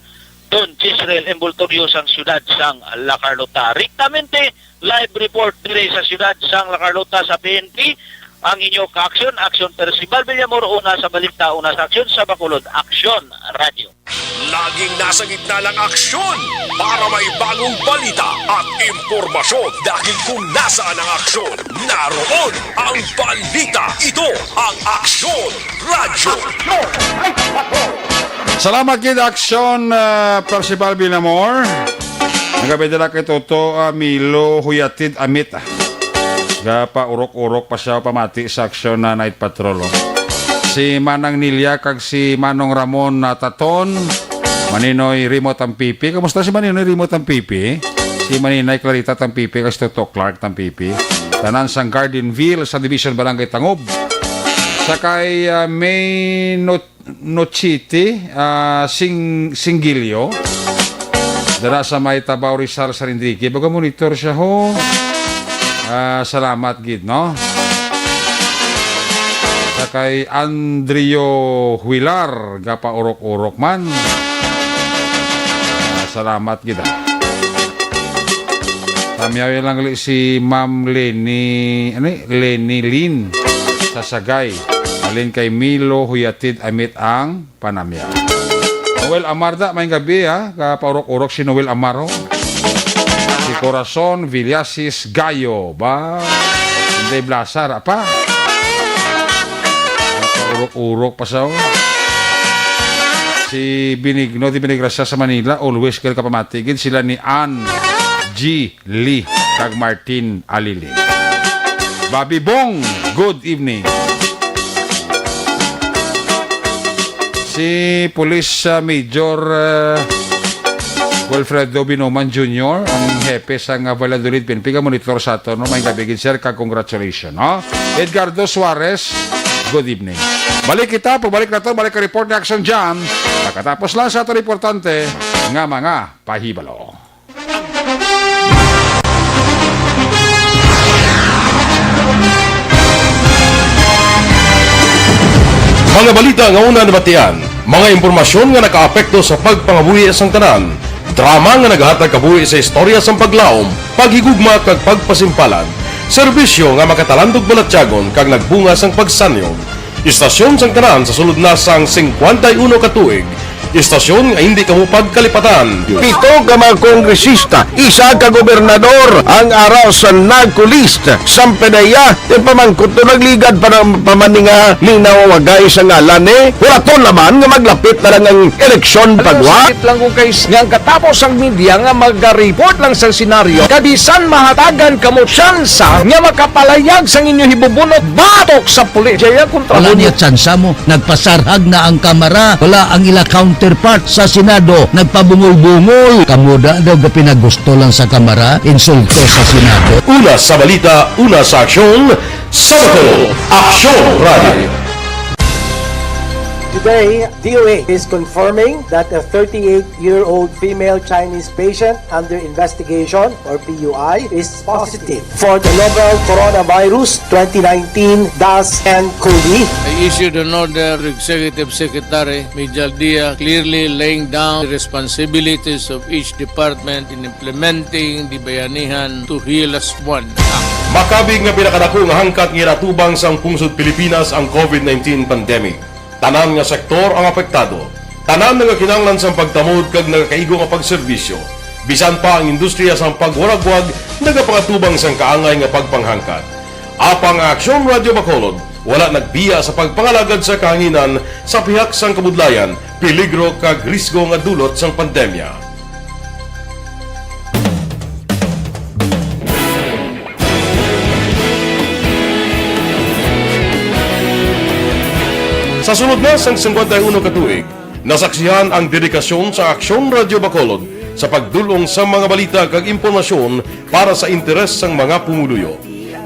Don Jezreel Envoltorio sang siyudad sang La Carlota. Riktamente, live report diri sa siyudad sang La Carlota sa P N P, ang inyo ka-aksyon, Aksyon Percival Villamor, una sa balita, una sa aksyon, sa Bacolod Aksyon Radio. Laging nasa gitna ng aksyon para may bagong balita at impormasyon, dahil kung nasaan ang aksyon, naroon ang balita. Ito ang Aksyon Radyo. Salamat gid, Aksyon, ah, Percival Villamor. Nagabay dala kay Toto, ah, Milo Huyatid Amit, ah. Gapa urok-urok pa siya pamati sa Aksyon na Night Patrol, oh. Si Manang Nilia kag si Manong Ramon na Taton, Maninoy Rimo Tampipi. Kamusta si Maninoy Rimo Tampipi? Si Maninay Clarita Tampipi kag si Toto Clark Tampipi. Tanan sang Gardenville sa Division Barangay Tangob. Sa kay, ah, May Not-, Nochiti, ah, Sing-, Singilio. Dara sa may Tabaw Rizal sa Rindiki. Baga monitor siya, ho. Ah, salamat gid, no? Sa kay Andrio Huilar, gapaurok-urok man. Ah, salamat gid, ah. Tamyaw lang gali si Ma'am Lenny, ano eh? Lenny Lin sa Sagay. Alin kay Milo Huyatid Amit ang panamya. Noel Amar da, may gabi, ha? Kapaurok-urok si Noel Amaro. Si Corazon Villasis Gayo, ba? Hindi Blasar, apa? Urok-urok pa sa, oh. Si Benigno de Benegracia sa Manila, always kay kapamati gid sila ni Ann G Lee kag Martin Alili. Bobby Bong, good evening. Si Police, ah, Major, ah, Wilfredo Binoman Junior, ang hepe sang, ah, Valladolid P N P, ka monitor sa aton, no? May gabi gid, sir, kag congratulations, no? Edgardo Suarez, good evening. Balik kita, pagbalik naton, balik ang report ni Action Jam. Pagkatapos lang sa aton importante nga mga pahibalo. Mga balita nga una nabatian, mga impormasyon nga nakaapekto sa pagpangabuhi sang tanan, drama nga nagahatag kabuhi sa istorya sang paglaom, paghigugma kag pagpasimpalan, serbisyo nga makatalandog balatyagon kag nagbunga sang pagsanyog. Istasyon sang tanan sa sulod na sang singkwenta y uno ka tuig. Istasyon nga hindi kamo pagkalipatan. Pito ka mga kongresista, isa ka gobernador ang ara sa NAGCO list. Sampedeya, ti pamangkot to nagligad pa ng pamaninga, minaw wagay sa ngalan ni. Huraton naman nga maglapit na lang ang eleksyon pagwa. Sakit lang kung kais nga ang katapos ang media nga magareport lang sa senaryo, kabisan mahatagan kamo tsansa nga makapalayag sang inyo hibubunot batok sa pulis. Jaya kontra Wala niya tsansa mo. Nagpasarhag na ang Kamara. Wala ang ila counterpart sa Senado. Nagpabungol-bungol. Kamo da daw gapinagusto lang sa Kamara, insulto sa Senado. Una sa balita, una sa aksyon, sa Bacolod, Aksyon Radio. Today, D O A is confirming that a thirty-eight-year-old female Chinese patient under investigation, or P U I, is positive for the novel coronavirus twenty nineteen dash nCoV. I issued an order to Executive Secretary Mijal Dia, clearly laying down the responsibilities of each department in implementing the Bayanihan to Heal As One Act. Makabig nga pinakadako nga hangkat nga ginatubang sang pungsod Pilipinas ang COVID nineteen pandemic. Tanan nga sektor ang apektado. Tanan nga kinahanglan sang pagtamod kag nagakaigo nga pagserbisyo. Bisan pa ang industriya sang pagwaragwag nagapangatubang sang kaangay nga pagpanghangkat. Apang ang Aksyon Radyo Bacolod wala nagbiya sa pagpangalagad sa kahanginan sa pihak sang kabudlayan, peligro kag risgo nga dulot sang pandemya. Sa sulod na sang singkwenta y uno ka tuig, nasaksihan ang dedikasyon sa Aksyon Radyo Bacolod sa pagdul-ong sa mga balita kag impormasyon para sa interes sang mga pumuluyo.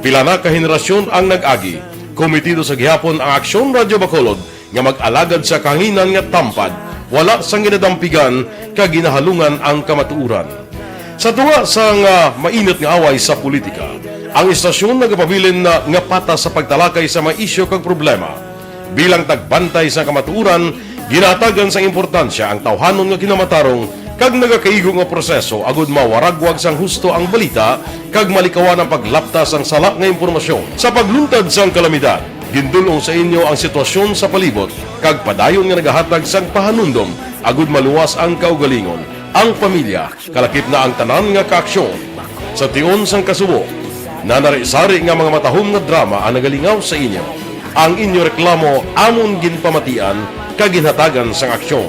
Pila na ka henerasyon ang nag-agi. Komitido sa gihapon ang Aksyon Radyo Bacolod nga mag-alagad sa kahanginan nga tampad, wala sang ginadampigan kag ginahalungan ang kamatuoran. Sa tunga sang, ah, mainit nga away sa politika, ang istasyon nagapabilin na nga patas sa pagtalakay sa mga isyu kag problema. Bilang tagbantay sa kamatuoran, ginahatagan sang importansya ang tawhanon nga kinamatarong kag nagakaigo nga proseso agud mawaragwag sang husto ang balita kag malikawan ang paglapta sang sala nga impormasyon. Sa pagluntad sang kalamidad, gindul-ong sa inyo ang sitwasyon sa palibot kag padayon nga nagahatag sang pahanumdom agud maluwas ang kaugalingon, ang pamilya, kalakip na ang tanan nga kaaksyon. Sa tion sang kasubo, nanari-sari nga mga matahom nga drama ang nagalingaw sa inyo. Ang inyo reklamo amon ginpamatian kag ginhatagan sang aksyon.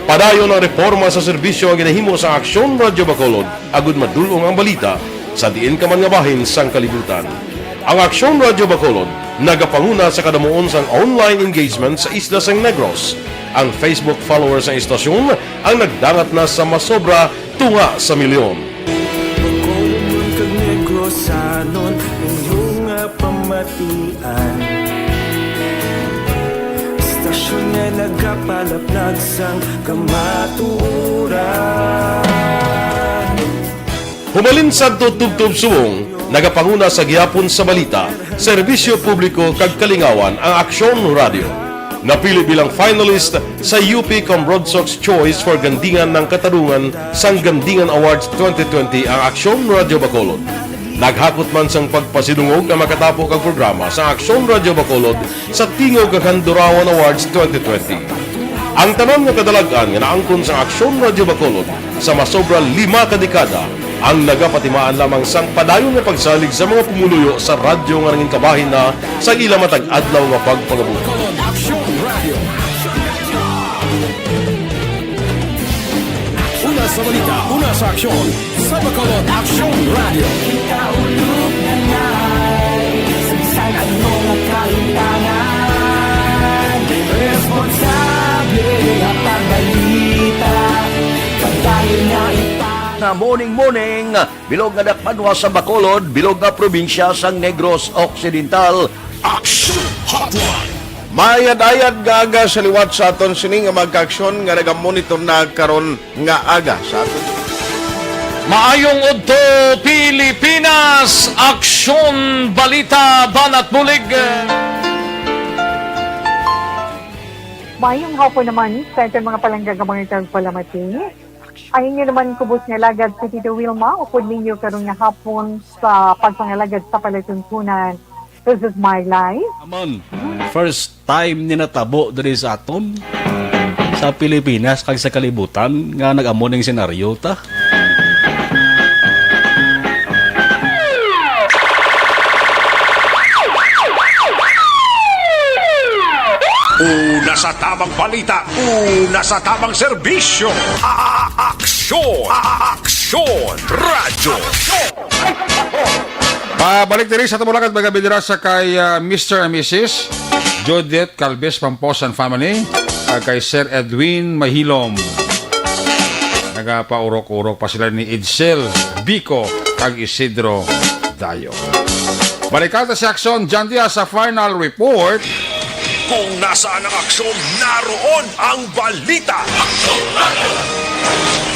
Padayon ang reporma sa serbisyo nga ginahimo sa Aksyon Radyo Bacolod agud madul-ong ang balita sa diin ka man nga bahin sang kalibutan. Ang Aksyon Radyo Bacolod nagapanguna sa kadamuon sang online engagement sa isla sang Negros. Ang Facebook followers sang istasyon ang nagdangat na sa masobra tunga sa milyon. Bacolod kag Negrosanon, inyo nga pamatian. Istasyon nga nagapalaplag sang kamatuoran. Humalin sadto tubtob subong, nagapanguna sa gihapon sa balita, serbisyo publiko kag kalingawan ang Aksyon Radyo. Napili bilang finalist sa U P Cambrodsoc's Choice for Gandingan ng Katarungan sang Gandingan Awards twenty twenty ang Aksyon Radyo Bacolod. Naghakot man sang pagpasidungog ang makatapo kag programa sa Aksyon Radyo Bacolod sa Tingog kag Handurawan Awards twenty twenty. Ang tanan nga kadalag-an nga naangkon sa Aksyon Radyo Bacolod sa masobra lima ka dekada Ang nagapatimaan lamang sang padayon nga pagsalig sa mga pumuluyo sa radyo nga nangin kabahin na sa ila matag adlaw nga pagpangabuhi. Bacolod Aksyon Radio. Una sa balita, una sa aksyon, sa Bacolod Aksyon Radio. Ikaulog na nga, sa ano nga kahitangan, responsable ang pagbalita, pagdayon nga ita. Nga morning, morning, bilog nga dakpanwa sa Bacolod, bilog nga probinsya sang Negros Occidental. Action Hotline. Mayad-ayad nga aga sa liwat sa aton sini nga mga kaaksyon nga nagamonitor na karon nga aga sa aton. Maayong udto, Pilipinas! Aksyon, balita, banat bulig. Mayong hapon naman sa aton mga palangga nga mga tagpalamati. Ang inyo naman kubos nga alagad si Tito Wilma, upod ninyo karon nga hapon sa pagpangalagad sa palatuntunan. This is my life. Amon, first time ni natabo diri sa aton, sa Pilipinas kag sa kalibutan, nga nag-amo ning senaryo ta. Una sa tamang balita, una sa tamang serbisyo. A-, a-, aksyon, a-, a-, aksyon, radyo. Pabalik diri sa tumulakad, mga bidira sa kay, ah, Mister and Missus Judith Calves Pamposan family, ah, kay Sir Edwin Mahilom. Nagapaurok-urok pa sila ni Edsel Bico kag Isidro Dayo. Balikan ta si Aksyon John Diaz sa final report. Kung nasaan ang aksyon, naroon ang balita.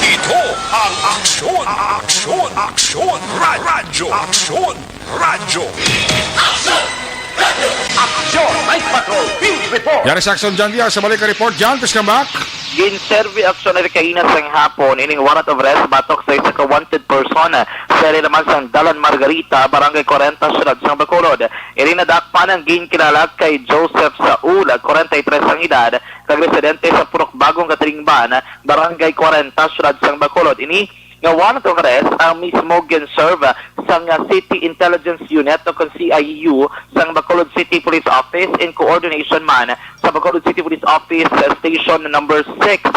Ito ang aksyon, aksyon, aksyon, ra-, radyo, aksyon, radyo. Aksyon! Aksyon! Night Patrol! Field Report! Yari sa Aksyon, John Diaz. Sa balik ka report, John, please come back. Ginserbi aksyon ni kaina sang hapon ining warrant of arrest batok sa isa ka wanted person sa area naman sang Dalan Margarita, Barangay Cuarenta, Siyudad sang Bacolod. Ini nadakpan ang ginkilala kay Joseph Saul, kwarenta y tres ang edad, kag residente sa Purok Bagong Katilingban, Barangay Cuarenta, Siyudad sang Bacolod. Ini nga warrant of arrest ang mismo gin-serve sang City Intelligence Unit o kon C I U sang Bacolod City Police Office in coordination man sa Bacolod City Police Office Station Number Six.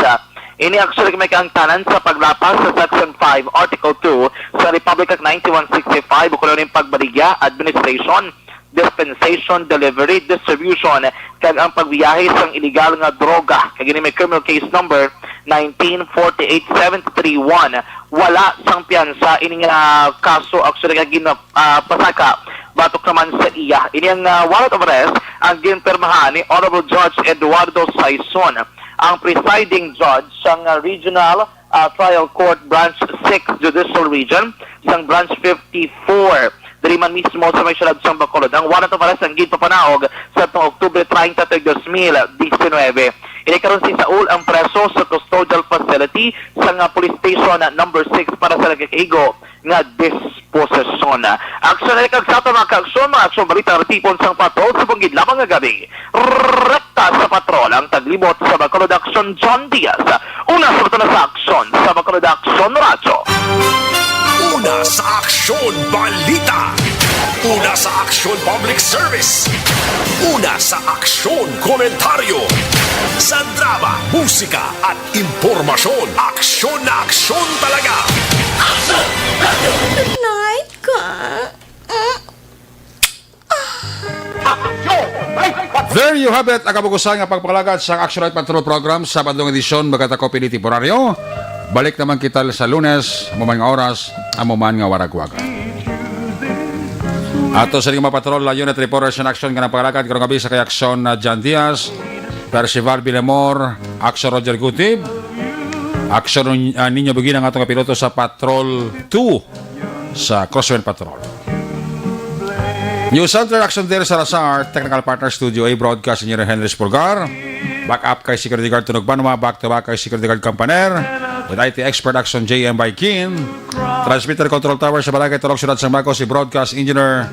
Ini actually may kaangtanan sa paglapas sa Section five, Article two sa Republic Act ninety-one sixty-five, ukon ning pagbaligya, administration, dispensation, delivery, distribution, kag ang pagbiyahe sang iligal nga droga. Kag ini may criminal case number nineteen forty-eight seven three one. Wala sang piyansa ini nga kaso, actually, nga gina-, ah, pasaka batok naman sa iya. Ini ang, ah, warrant of arrest ang ginpirmahan ni Honorable Judge Eduardo Saison, ang presiding judge sang, ah, Regional, ah, Trial Court Branch six Judicial Region sang Branch fifty-four. Diri man mismo sa may siyudad sang Bacolod. Ang warrant of arrest ang ginpapanaog sa atong Oktubre treinta, tuig dos mil diecinuebe. Ini karon si Saul ang preso sa custodial facility sang, ah, Police Station Number Six para sa nagakaigo nga disposisyon. Aksyon na kag sa ato, mga kaaksyon, mga aksyon balita, tipon sang patrol sa bungid lamang nga gabi. Rekta sa patrol ang taglibot sa Bacolod Aksyon, John Diaz. Una sa bato na sa aksyon sa Bacolod Aksyon Radyo. Una sa aksyon balita. Una sa aksyon public service. Una sa aksyon komentaryo. Sa drama, musika at impormasyon. Aksyon na aksyon talaga. Night ka. There you have it, ang kabugusan nga pagpangalagad sa Action Night Patrol Program sa Sabado nga edisyon, magkatako pili temporaryo. Balik naman kita sa Lunes, amo man nga oras, amo man nga waragwagan. Ato sa mga patrol, la unit reporters in action nga nagpangalagad karong gabi sa kay Action na John Diaz, Percival Bilamor, Action Roger Gutib, Action, ah, Nino Bugin ang atong kapiloto sa Patrol two sa Crosswind Patrol. News Center, Action Dare Salazar, Technical Partner Studio A, Broadcast Engineer Henry Pulgar, Backup kay Security Guard Tunog Banwa, Back to Back kay Security Guard Campaner, with I T Expert Action J M by Kin, Transmitter Control Tower sa Barangay Talog, Siyudad sang Baco, si Broadcast Engineer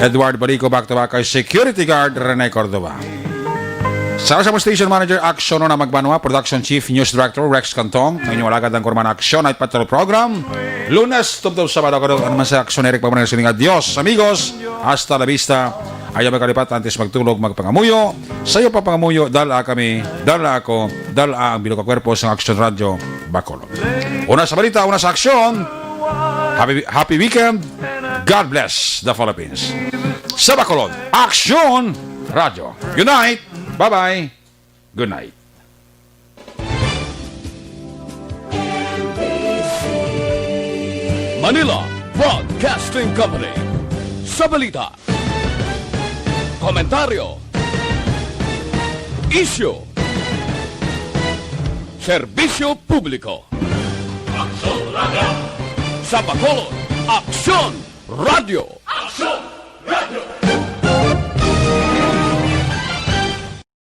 Edward Balico, Back to Back kay Security Guard Rene Cordova. Sa, sa station manager, Aksyon na Magbanwa, production chief, news director, Rex Cantong, ang inyong alagad ang Kurman Aksyon Night Patrol Program. Lunes, tubtob Sabado, kadto, ano man sa Aksyon, Eric Pamanayan, sining adios, amigos, hasta la vista. Ayaw magkalipat, antes magtulog, magpangamuyo. Sayo pa pangamuyo, dala kami, dala ako, dala ang bilog ka kwerpo sa Aksyon Radyo, Bacolod. Una sa balita, una sa aksyon. Happy, happy weekend. God bless the Philippines. Sa Bacolod, Aksyon Radyo. Good night. Bye-bye. Good night. Manila Broadcasting Company. Sa balita, komentaryo, isyu, serbisyo publiko. Aksyon Radyo. Sa Bacolod, Aksyon Radyo. Aksyon Radyo.